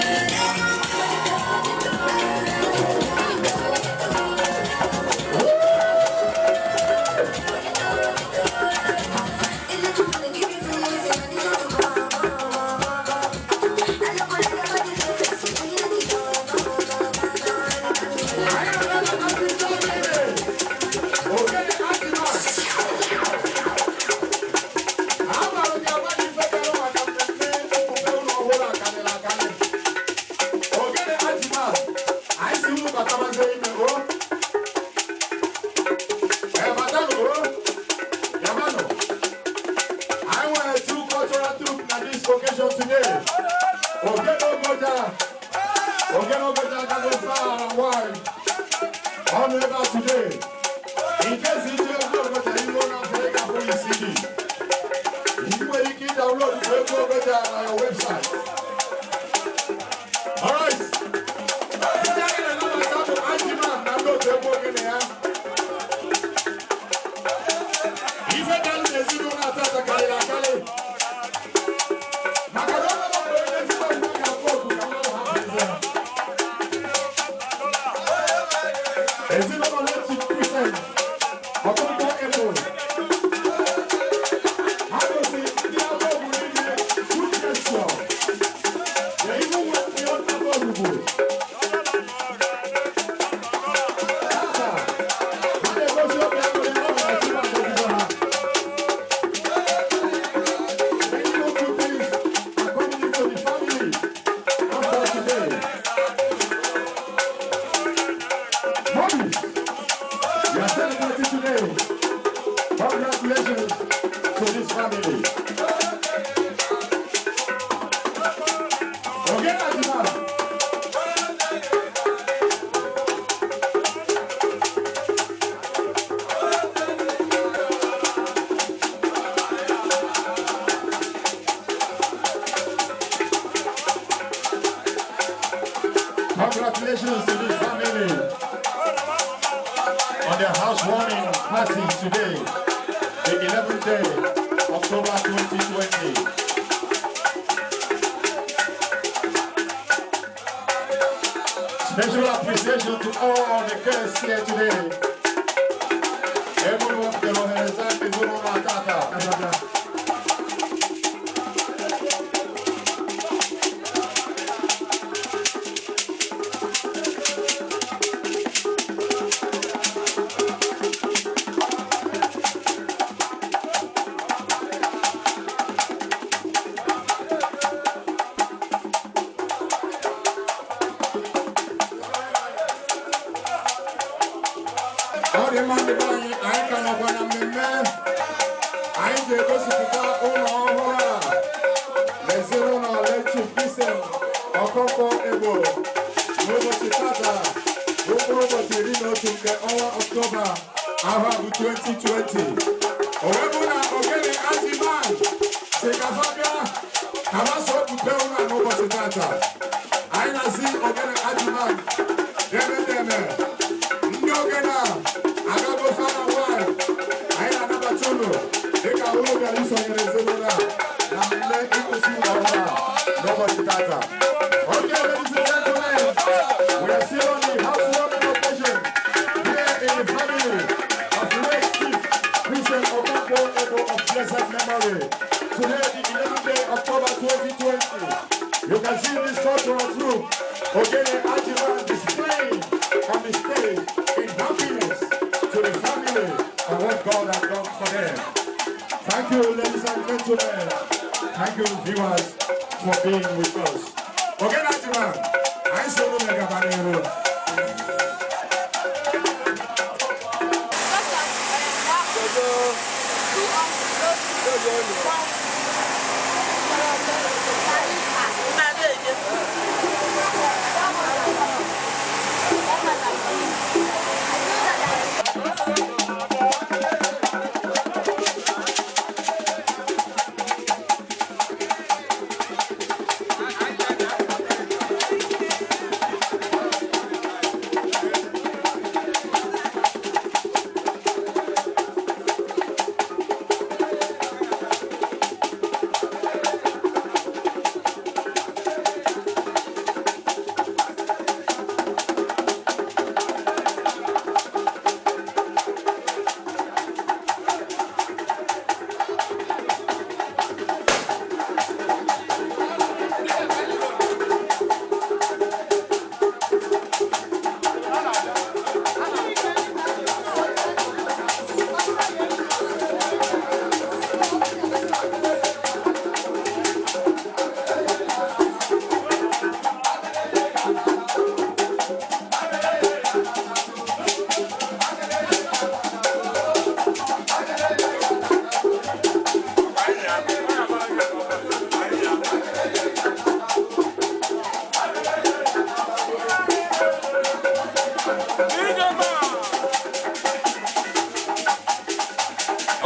Ogene Ajiman. Congratulations to this family on their housewarming party today, the 11th day, October 2020. Special appreciation to all the guests here today. Everyone, Ọ dị mma ndị be anyị, anyị ka nọkwa na mmemme anyị ga-egosipụta ụlọ ọhụrụ a n'ezinụlọ Chief Vincent Okonkwo Egbo n'ụbọchị tata bụ mkpụrụ ụbọchị 11 nke ọnwa Ọktoba ahụ bụ 2020. O wee bụ na Ogene Ajiman si ka fa bịa ka ha so kpupe ụlọ a n'ụbọchị tata. Anyị na-asị Ogene Ajiman deme deme. Ndị ogene a agago fara nwanyị, anyị na-anabata unu dịka unu bịara isonyere ezinụlọ a na mmemme ịkwụsị ụlọ ọhụrụ a n'ụbọchị tata. Okay, ladies and gentlemen, we are still on the housewarming occasion here in the family of late Chief Vincent Okonkwo Egbo of blessed memory. Today, the 11th day, October 2020, you can see this cultural troupe, Ogene Ajiman, displaying on the stage in happiness to the family and what God has done for them. Thank you, ladies and gentlemen. Thank you, viewers, for being with us. Ogene Ajiman, I saw no mega.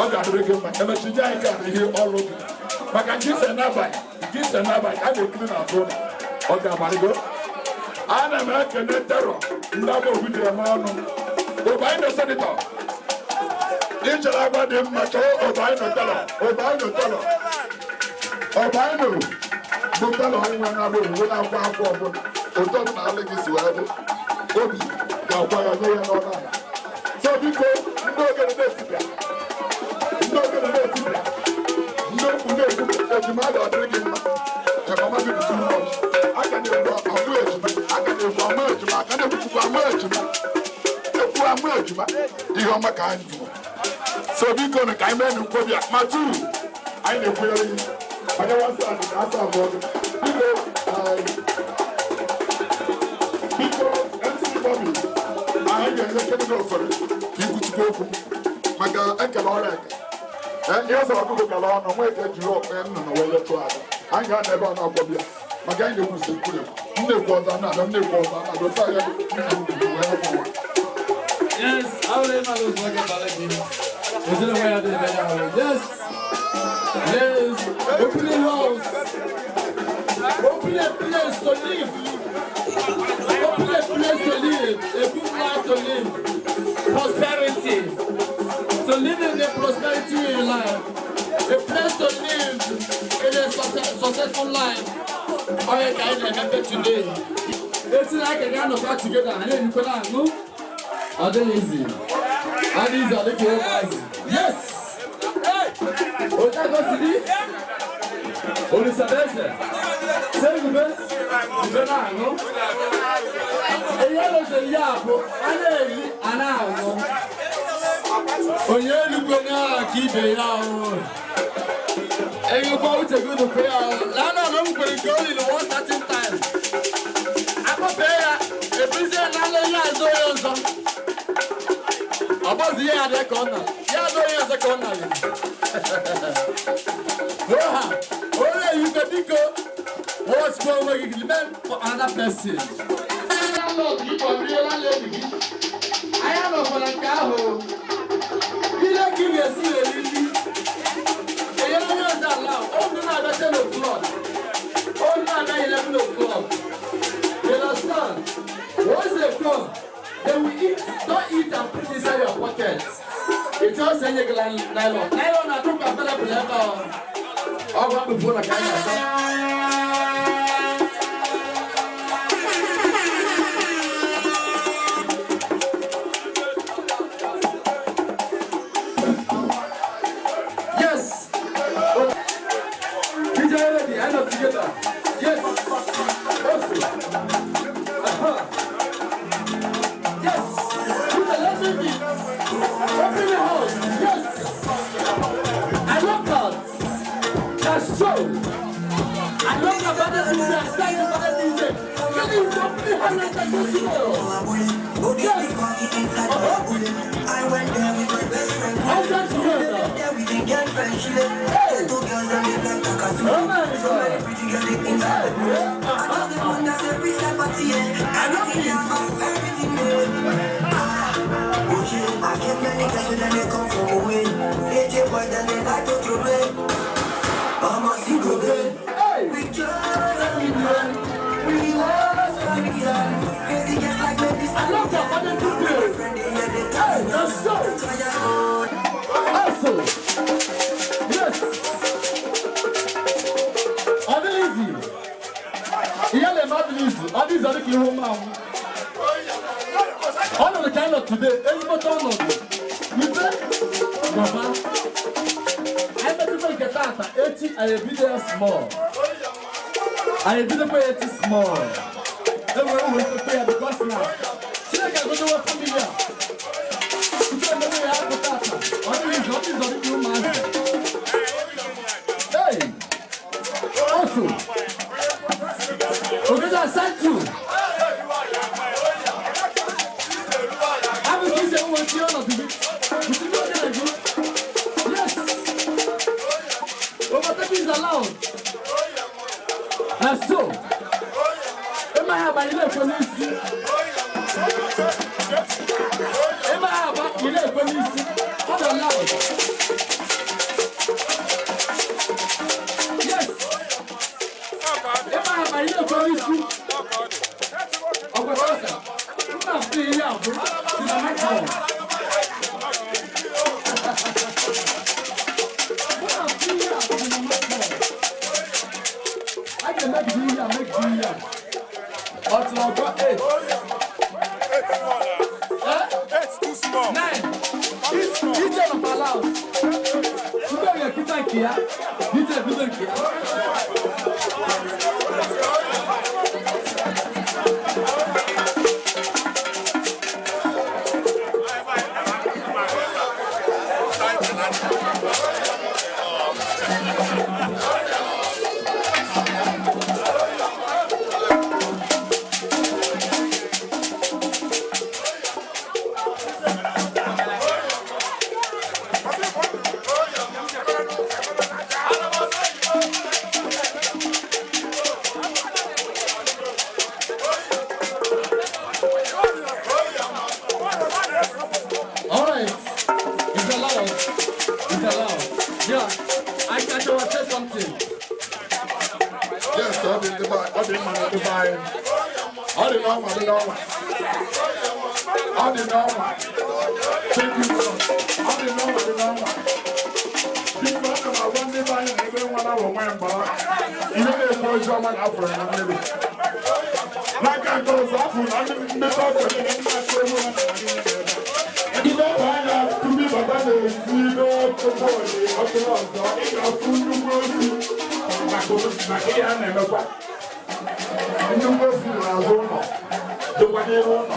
Ọ ga-adịrị gị mma emechiji anyị ka ihe ọlụ gị maka nke ise n'abalị nke ise n'abalị a na-ekiri na azụ ụlọ ọ ga-abalịgo. Ana m ekene terọ ndị agba obidere m ọnụ Obaino senetọ ịchọrọ agwa dị mma chọọ Obaino telọ Obaino telọ Obaino bụ telọ anyị nwere na-agba owuwe na-akwa akwa ọbụla ụtọ dị na alị gị si wee dị obi ga-akwa ya nye ya n'ọnụ ala. So biko ndị ogene na-etipịa ndị ogene na-etipịa ndị okwu na-ekwu ejima ga-adịrị gị mma emama gị dị too much. Aka na-ekwu amụ ejima aka na-ekwu amụ ejima aka na-ekwukwu amụ ejima ekwu amụ ejima ihe ọma ka anyị jụrụ. So biko na ka anyị mee nkwobịa ma turu anyị na-ekwunyere gị onye nwasa dị na asa abụọ gị biko biko MC Bobby anyị ga-enye kedụ ofere ka ikwuchukwu okwu maka ekele ọrịa eke Ihe ọsọ ọkụkọ kala ọnụ nwee ka ejiri ọkpa nnụnụ wee letụ ada. Anyị ga-anọ ebe a na-akwọbịa maka anyị na-ekwusi nkwuru m na-ekwu ọzọ na-abịa m na-ekwu ọzọ na-abịa taa ya wee kwụwa. Yes, I will not lose like a ballet. Yes, yes, open the house, open a place to live, open a place to live, a good life to live, prosperity, to live in the prosperity in life, a place to live in a successful life. All I can remember today. It's like a kind of back together, and then you can no. Ọ dịghị izi. Adị izi ọ dịka ụmụazị. Yes! Otakosiri. Olisabese. Segube. Ube na-aṅụ. Ihe lozere ya bụ a na-eri a na-aṅụ. Onye elukwe na-aka ibe ya ahụ. Eghekwa uche gị nukwe ya ahụ. Lana na m kwere nke o riri one certain time. Akpọpee ya, ebuzie na alụ ya azụ onye ọzọ. Ọbọzi ihe adị ka ọ nọ. Ya azụ onye ọzọ ka ọ nọ. Oha, onye yikwe biko, what's going on with you? For another person. Landlord gị kpọrọ landlady gị. Anya nọkwara nke ahụ. Ile ka ị ga-esi eriri. Enyere onye ọzọ ala. Ọ na-abịa 10 o'clock. Ọ na-abịa 11 o'clock. You understand? Once they come, they will eat. Don't eat and put inside your pocket. It's all saying nylon. Nylon I took available ever. All one before the kind of. Yes. DJ ready? I know together. Yes. Also. Yes! With the legend beat! Open the house! Yes! I love that! That's so! I love that better DJ! I stand better DJ! Can you open the house like that? Yes! I went there with my best friend. I got together! There with the girlfriend, she left. Two girls and they like to castle. So many pretty girls they inside the room. I just the one that's every step at the end. Everything everything new. Oh yeah, I get many girls when they come from away. AJ boys then they like to throw away. I'm a single girl. We just we love crazy girls like me. I love that other people. Hey, that's so. Also, yes. Easy. Ihe na-eme easy. Ọ dị izu dịka ihe ụmụ ahụ. Ọnọdụ ka anyị nọ today, ezigbote ọnọdụ. Ibe baba. Anyị metụta nke tata, echi anyị ebido ya small. Anyị ebidokwa ya echi small. Enwere ụmụ nkwekwe ya because na Chineke agodowe family a. Tupu emewe ya akụ tata, ọ dị izu, ọ dị izu dịka ụmụazị. Hey! Also, Ogeja sent you. Have you seen what you are to be? Yes. Overtaking is allowed. And so, am I have a police? Am I have a police? Not allowed. Yes. I can make the Until I got 8. It's too small. 9. DJ not allowed. DJ Kia. Ọ dị mma na ndị be anyị. Ọ dị n'ọnwa dị n'ọnwa. Ọ dị n'ọnwa. Thank you so much. Ọ dị n'ọnwa dị n'ọnwa. Biko ana m agwa ndị be anyị na ebe nwa na nwa ya mgbara. Ihe na-ekwu ozi ọma na afọrọ na mmiri. N'aka nke ọzọ afọ na ndị mmekọ ọkọ niile ndị na-akụ egwu ha na ndị ebe a. Ndị ọba anya tupu ịbata na-esi n'ọkụkọ ọkụrụ ọzọ ị ga-afụ nnukwu ozi maka ihe a na-emekwa. Nnukwu ozi dị n'azụ ụlọ dịkwa n'ihu ụlọ.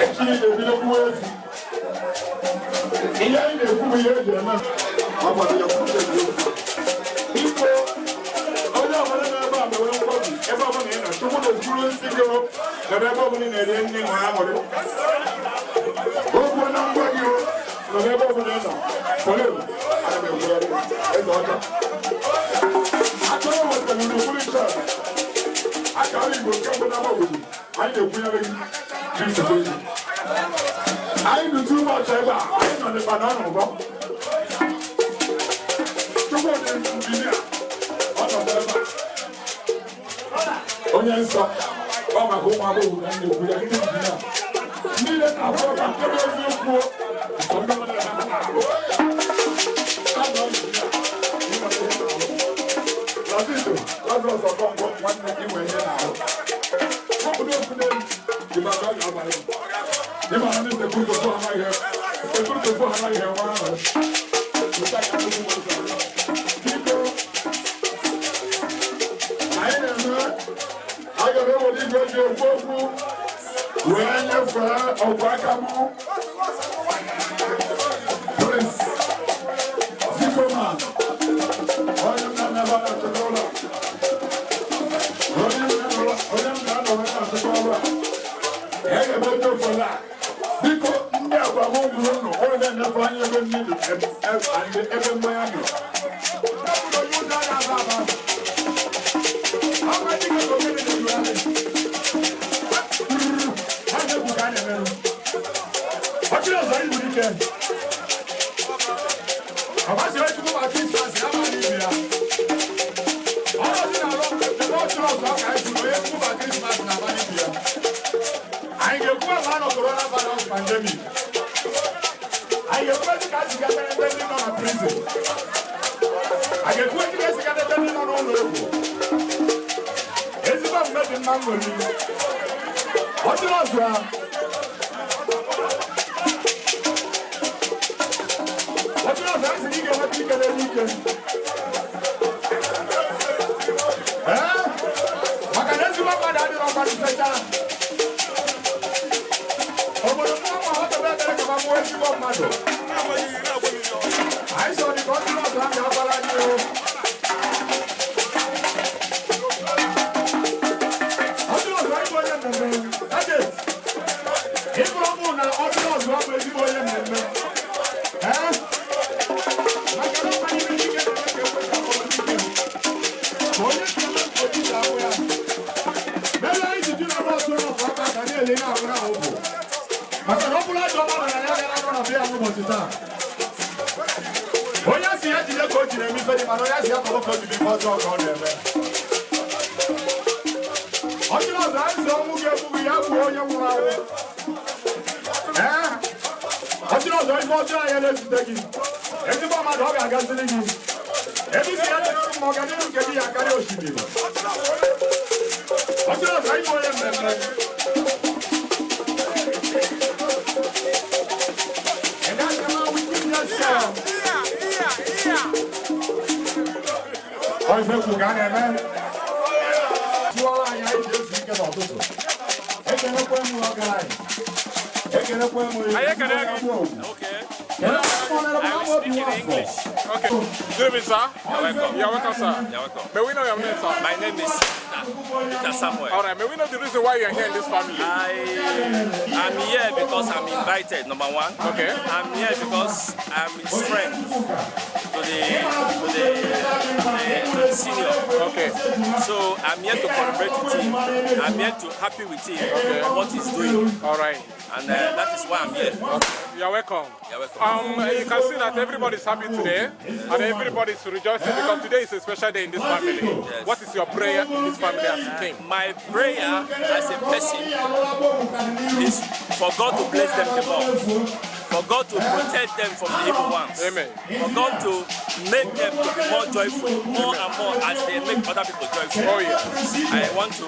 Echi na-ebido gbuwa ezi. Ihe anyị na-ekwu bụ ihe eji eme. Biko onye ọbụla na-ebe a mewe nkwabi ebe ọbụla ị nọ Chukwu na-ekwuru nsị gị nọrọ ebe ọbụla ị na-eri nri ma aṅụrị. Okwu na ngwa gị nọ n'ebe ọbụla ị nọ. Kọlebu, ana m ekwugharị eze ọcha. Akọrọ wetara n'okpuru nchọọchị. Akara Igbo nke mbụ n'ama obodo anyị na-ekwunyere gị Kristo ozi. Anyị nụ too much ebe a, anyị nọ n'ịkpa na ọnụ ụbọ. Chukwudị injinia, ọ nọ n'ebe a. Onye nsọ, ọ maka ụmụ agbọghọ na ndị ekwu ya, ndị injinia. Niile na-afụ ọka nke bụ eziokwu nke ndị mmadụ na-ahụ. A nọ injinia, ị nọ n'ihe na-ahụ. Lazito, Lazarus Okonkwo, nwanne inwe ihe na-ahụ. Obodo okwu n'elu, ịba ka ọ ga-abalị. Ịma na ndị sekuriti fụ anaghị sekuriti fụ anaghị enwe aṅụrị. Ụta ka ndị mmadụ sọrọ. Biko, anyị na-eme aga m ewere igwe ji ekwu okwu wee nyefee ọgwụ aka m Prince Zikoman, onye m na-anaba na-achịkwa ụlọ a. Onye m na-anọrọ na-achịkwa ụlọ a. Ya ga-eme oche ụfọdụ a. Biko ndị agwa m ruru nnụ onye na-enyefe anya ebe mmiri ebe mmanya nọ. Anyị ga-ekwu ebe a nọ coronavirus pandemic. Anyị ga-ekwu etu ka a si gatara ndị nọ na prison. Anyị ga-ekwu etu ka esi gatara ndị nọ n'ụlọ egwu. Ezigbo omume dị mma nwere. Ọ dịrị ọzọ a. Ọ dịrị ọzọ a sị na ị ga-enweta ike n'elu ike. Ee? Maka na ezigbo mmadụ adịrọ mmadụ fechaa. Obodo mmụọ ma ọ tọbe ebere ka ma mụọ ezigbo mmadụ. Anyị sọ dị ka ọ dịrị ọzọ a ga-agbara anyị o. Ọ dịrị ọzọ anyị bụ onye mmemme. That is, ịbụrụ ọmụ na ọ dịrị ọzọ ọ bụ ezigbo onye mmemme. Ee? Maka na ọkwa n'ime dike na-eme ka ekwe ka ọ bụrụ dike. Ka onye si eme nke oji ahụ ya. Mere anyị ji jiri ọrụ ọtụ n'ọfọ aka ka na-ele na-ahụ ahụ bụ. Maka na ọ bụrụ ajọ mmadụ na ya gara anọ na be ya n'ụbọchị taa. Onye si ya jide ka o jiri eme ife dị mana onye si ya tọrọ ka o jiri ife ọjọọ ka ọ na-eme. Ọ dịrị ọzọ anyị si ọnwụ ga-egbughị ya gbuo onye nwụrụ anwụ. Ee? Ọ dịrị ọzọ ife ọjọọ ya na-ezute gị. Ezigbo mmadụ ọ ga-agaziri gị. Ebe isi ya dịrị mma ọ ga-adịrị nke gị ya karịa osimiri. Ọ dịrị ọzọ anyị bụ onye mmemme. And that's how we give yourself. Ọ ife kwu ka a na-eme. Tụọrọ anyị anyị ji ezu ike n'ụtụtụ. Ekelekwe m ọgaranya. Ekelekwe m Anyị ekele gị. Okay. I will speak in English. Okay. Good evening, sir. You're welcome. You're welcome, sir. You're welcome. May we know your name, sir? My name is Peter Samuel. All right. May we know the reason why you are here in this family? I'm here because I'm invited, number one. Okay. I'm here because I'm his friend to the senior. Okay. So I'm here to collaborate with him. I'm here to happy with him. Okay. What he's doing. All right. And that is why I'm here. You're welcome. You're welcome. You can see that everybody's happy today and everybody's rejoicing because today is a special day in this family. Yes. What is your prayer in this family as you came? My prayer as a person is for God to bless them the more, for God to protect them from the evil ones. Amen. For God to make them to be more joyful, more and more as they make other people joyful. Oh, yeah. I want to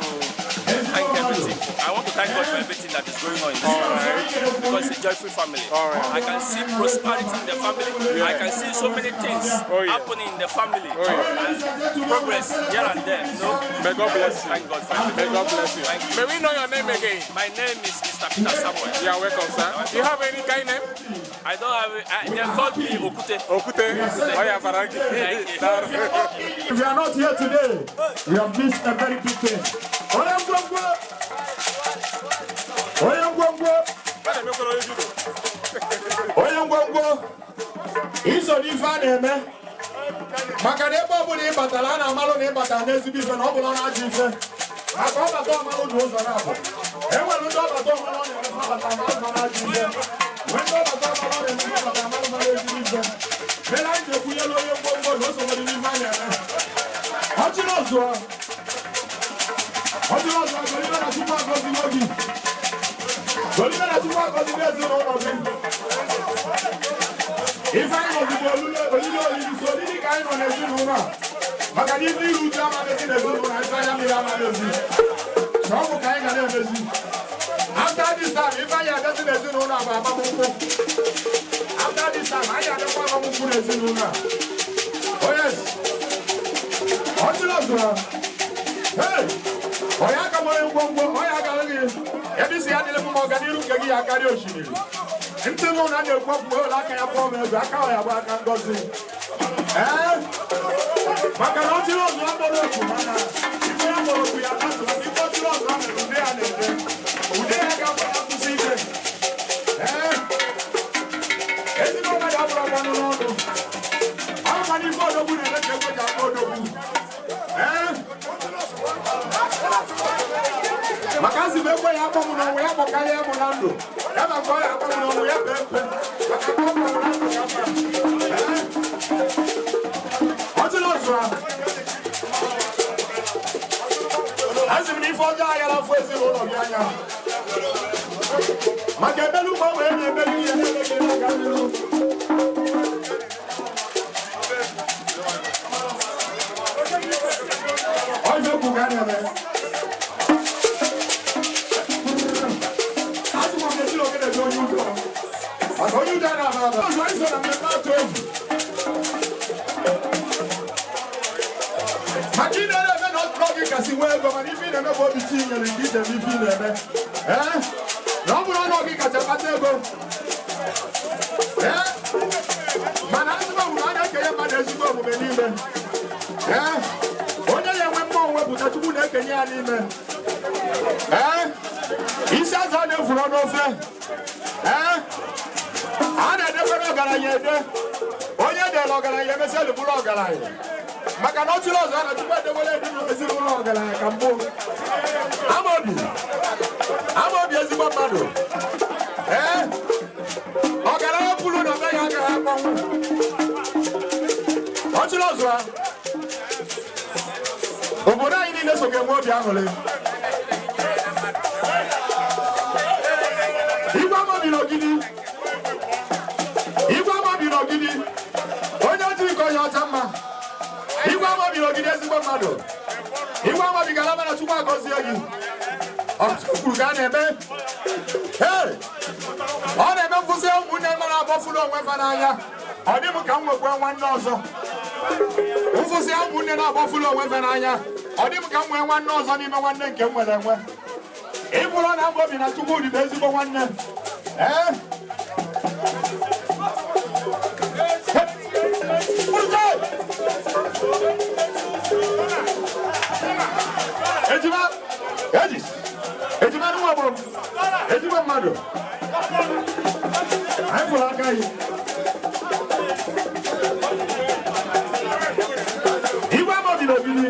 thank everything. I want to thank God for everything that is going on in this family. Because it's a joyful family. Right. I can see prosperity in the family. Yeah. I can see so many things happening in the family. Oh, yeah. And progress here and there. You know? May God bless you. Thank God for everything. May God bless you. Thank you. May we know your name again? My name is Mr. Peter Samuel. You are welcome, sir. Do you have any kind name? I don't have it. They called me Okute. Okute? Oh, yeah, Baraki. Thank you. If you are not here today, you have missed a very big thing. Onye ngwongwo iso n'ife a na-eme maka na ebe ọbụla ị batara a na-amalụ na ị batara n'ezigbo ife na ọ bụla na-ajọ ife maka ọbata ọmalụ na ụzọ na-abụ enwere ndị ọbata ọmalụ ọ na-emefe abata amalụ na-ajọ ife nwee ndị ọbata ọmalụ ọ na-emefe abata amalụ na ezigbo ife mere anyị ji ekwunyela onye ngwongwo na o sowere n'ife a na-eme ọchịrị ọzụọ ọchịrị ọzụọ golibe na Chukwu agọzigo gị golibe na Chukwu agọzigo ezinụlọ gị ife anyị nọzigbo olili olili so olili ka anyị nọ n'ezinụlọ a maka na ife iru uju amadezi n'ezinụlọ ife anya mmiri amadezi na ọ bụ ka anyị ga na-emezi after this time ife anyị abịazi n'ezinụlọ a bụ agbamnkwụ after this time anyị abịakwa agbamnkwụ n'ezinụlọ a oh yes ọchịrị ọzụra hey onye aka mara ngwongwo onye agara gị ebe isi ya dịrị mma ọganiru nke gị ya karịa osimiri ntị nụ na na-ekwu okwu ụlọ aka ya kpọọ m ego aka ọ ya bụ aka ngozi ee maka na ọchịrị ọzọ akpọrọ oku mana ife ya kpọrọ oku ya azụ maka ife ọchịrị ọzọ mere ude ya na-ede ude ya ga-agba ya kwụsị ike ee ezigbo mmadụ abụrụ ọgbanụ n'ọnụ ọkwa n'ife odogwu na-eme ka egwe ji akpọ odogwu ee maka asị m ekwe ya akpọ m n'ọnwụ ya kpọkarịa m na ndụ ya ma nke ọ ya akpọ m n'ọnwụ ya pee mpe maka akpọ m na ndụ ka mma ọchịrị ọzụra asị m na ife ọjọọ aghara afọ ezinụlọ gị anya maka ebelu ụmụ ogbenye na-emelu ihe na-ele gị n'aka n'ihu ọjọọ kwu ka a na-eme maka ị na-eme na ọtụrụ gị kasị nwee ego mana ife ị na-eme bụ obi chi nyere nke ije eme ife ị na-eme ee na ọ bụrụ ọnụ gị kacha kpata ego ee mana ezigbo omume a na-ekenye mmadụ ezigbo omume n'ime ee onye ya enwe mmụọ wepụta Chukwu na-ekenye ya n'ime ee isi azụ a na-efuru n'ofe ee a na-edekwere ọgaranya ede onye dere ọgaranya emesịa lụbụrụ ọgaranya maka na ọchịrị ọzọ na Chukwu edewere ezinụlọ ọgaranya ka mbụ Amaobi ezigbo mmadụ ee ọgaranya pụrụ na be ya agaghị akpọnwụ ọchịrị ọzọ obodo anyị niile so ga-enwe obi aṅụrị Igwe Amaobi n'Ogidi Igwe Amaobi n'Ogidi onye ojii ka onye ọcha mma Igwe Amaobi n'Ogidi ezigbo mmadụ Igwe Amaobi gara mana Chukwu agọzie gị ọtụtụ kwuru ka a na-eme ee ọ na-eme mfụsị ụmụnne mara abọfụrụ onwe fa n'anya ọ dị m ka m nwekwa nwanne ọzọ mfụsị ụmụnne na-agbafụrụ onwe fa n'anya ọ dị m ka m nwee nwanne ọzọ n'ime nwanne nke m nwere enwe ị bụrụ na Amaobi na Chukwudi bụ ezigbo nwanne ee ejima ejima nwa bụ ezigbo mmadụ anyị fụrụ aka anyị Igwe Amaobi n'Ogidi.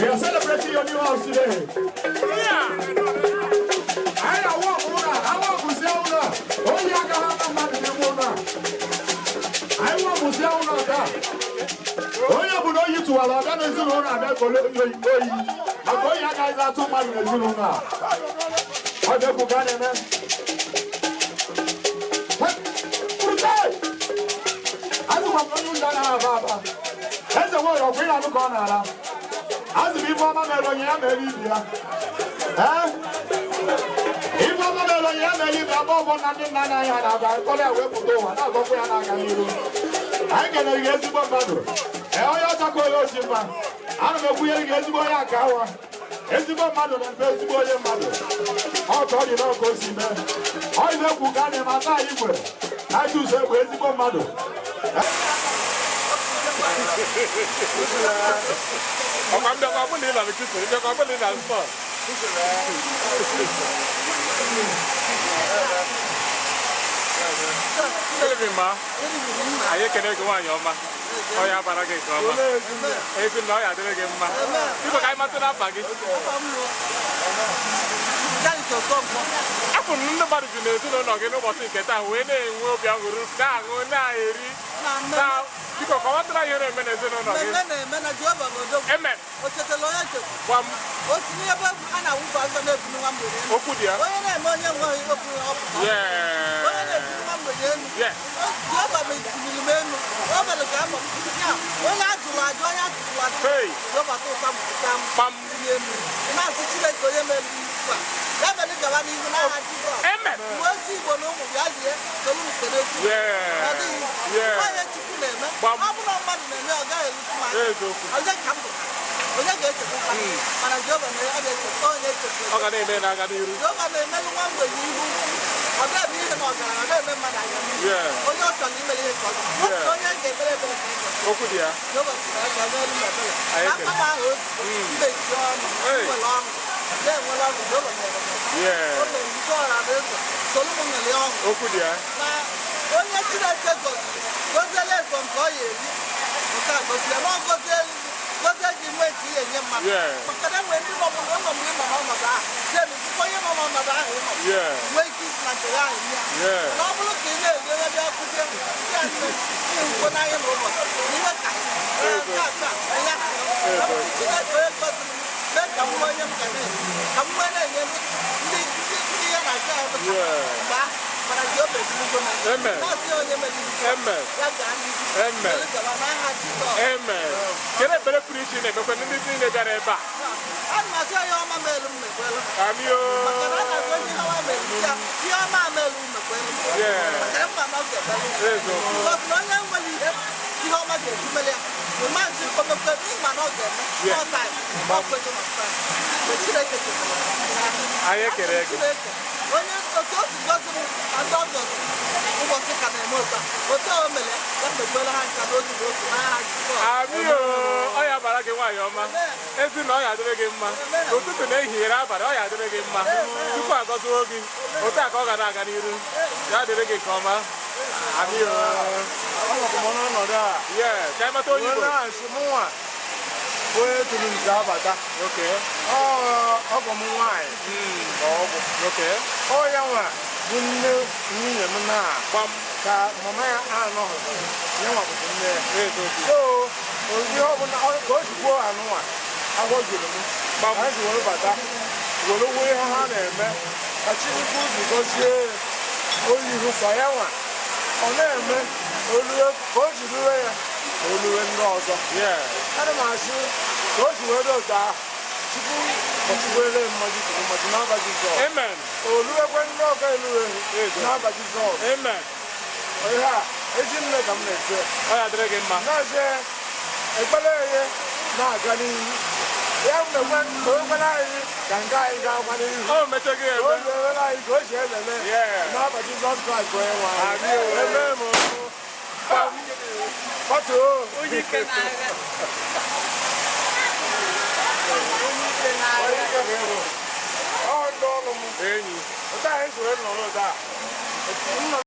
We are celebrating your new house today. tụwara ọbịa n'ezinụlọ abịa kolo oyi maka oyi agaghịzi atụ mmadụ n'ezinụlọ a. Ọ ga-ekwu ka a na-eme. Azụkwa m onye ụjọ anaghị aba aba. Eze nwere ọkwa ị na-anụ ka ọ na-ala. Azụ m ife ọma mere onye ya mere ibi ya. Ee? Ife ọma mere onye ya mere ibi ya ma ọ bụ na ndị nna nna anyị ha na-abịa akọrọ ya wee pụta ụwa na-agọkwa ya n'aka n'iru. Anyị kelere gị ezigbo mmadụ. Ee, onye ọcha ka onye osi mma. Ana m ekwunyere gị ezigbo onye aka awa. Ezigbo mmadụ na mfe ezigbo onye mmadụ. Ọ ka ọ dị n'ọka o si mee. Ọ ibe ekwu ka a na-eme ata anyị igwe. Anyị ụzọ egbe ezigbo mmadụ. Ọkwa mbịakwa ọ bụla ị nọ n'kichin, mbịakwa ọ bụla ị na stọọ. Good evening, ma. Anyị ekele gị nwaanyị ọma. Ọ ya bara gị nke ọma. Ezi na ọ ya adịrị gị mma. Biko ka anyị matụ n'afa gị. Afụ m ndị mmadụ bi n'ezinụlọ gị n'ụbọchị nke taa wee na-enwe obi aṅụrị na-aṅụ na-eri. Biko kọwatara ihe na-eme n'ezinụlọ gị. Amen. Gbam. Okwu dị ya. Yeah. Hey. Gbam. Amen. Yeah. Yeah. Gbam. Ọ ga na-eme na-aga n'iru. Okwu dị ya. Okwu dị ya. Onye Chineke gọziri, gọziela ego nke ọ ya eri, nke a gọzie, ma ọ gọzie gọzie gị nwee nke ihe nye mmadụ. Maka na enwere ndị nọ n'ụlọ mgbe ị nọ n'ọnọdụ ahụ, jee onye nọ n'ọnọdụ ahụ ị nọ, nwee ike isi na nke ya ahụ nye ya. Na ọ bụrụ ka ị na-eri onye bịa kụzie ya nne, ihe nkwo n'anya na ụbọchị, na ihe ka nke a taa, ihe ha. Chineke onye gọziri m, mee ka m nwee onye m ga na-enye, ka m nwee na-enye ndị ya na-achọ ya mgbe ahụ. Amen. Amen. Amen. Amen. Kele ekpere pụrụ iche na-emekwa ndị niile bịara ebe a. Ana m asị ihe ọma meelu m mekwelu. Amị o. Maka na a na-asị onye ihe ọma meelu ya, ihe ọma meelu m mekwelu. Maka na mma na ọ ga-ekwelu. Because na onye nwere ihe ihe ọma ga-eji mele ya. Maazị omekwe n'ịma na ọ ga-eme. Ọ time. Ọ kwenye na time. Mgbe Chineke chetara. Anyị ekele gị. Onye otu o si gọzi m na ndị ọ gọziri ụbọchị ka na-eme otu a otu o mere ya mgbegbere ha nka n'otu n'otu n'aha Jizọs. Amị o, ọ ya bara gị nwaanyị ọma. Ezi na ọ ya adịrị gị mma. Ụtụtụ na ehihie na abalị ọ ya adịrị gị mma. Tupu agọziwo gị, otu a ka ọ ga na-aga n'iru. Ya adịrị gị nke ọma. Amị o. Yeah, ka anyị mata onye Igbo. Onye tụrụ nke abata. Ọgọ m nwaanyị na ọgwụ. Ọ ya nwa bụ nne nwunye m na ka mama ya anọghị ya nwa bụzi nne ya. So ihe ọbụla ka o si kwuo anụnwa agwọ juru m ha ji were bata were wuo ihe ha na-eme ka Chineke ubi gọzie oyihu ka ya nwa ọ na-eme ka o ji rue ya ka o rue ndị ọzọ. Ana m asị ka o si were otu ahụ Chukwu kọchikwere mmaji kwuru mmaji n'aba Jizọs. Amen. Oluwekwe ndị ọka eluwe n'aba Jizọs. Amen. Ihe a eji nne ka m na-ete. Ọ ya dịrị gị mma. Na-asị ekpere enye na-aga n'ihu. Ya mekwe ka o kwere anyị ka nke anyị ga-agwa n'ihu. O mechaghị eme. O mewere anyị ka o si elele. N'aba Jizọs Kraịst onye nwe anyị. Amen. Kwatuo. Onye ike na-agha. Ọ ndị ọrụ m. Enyi. Otu anyị si wee nọrọ otu a.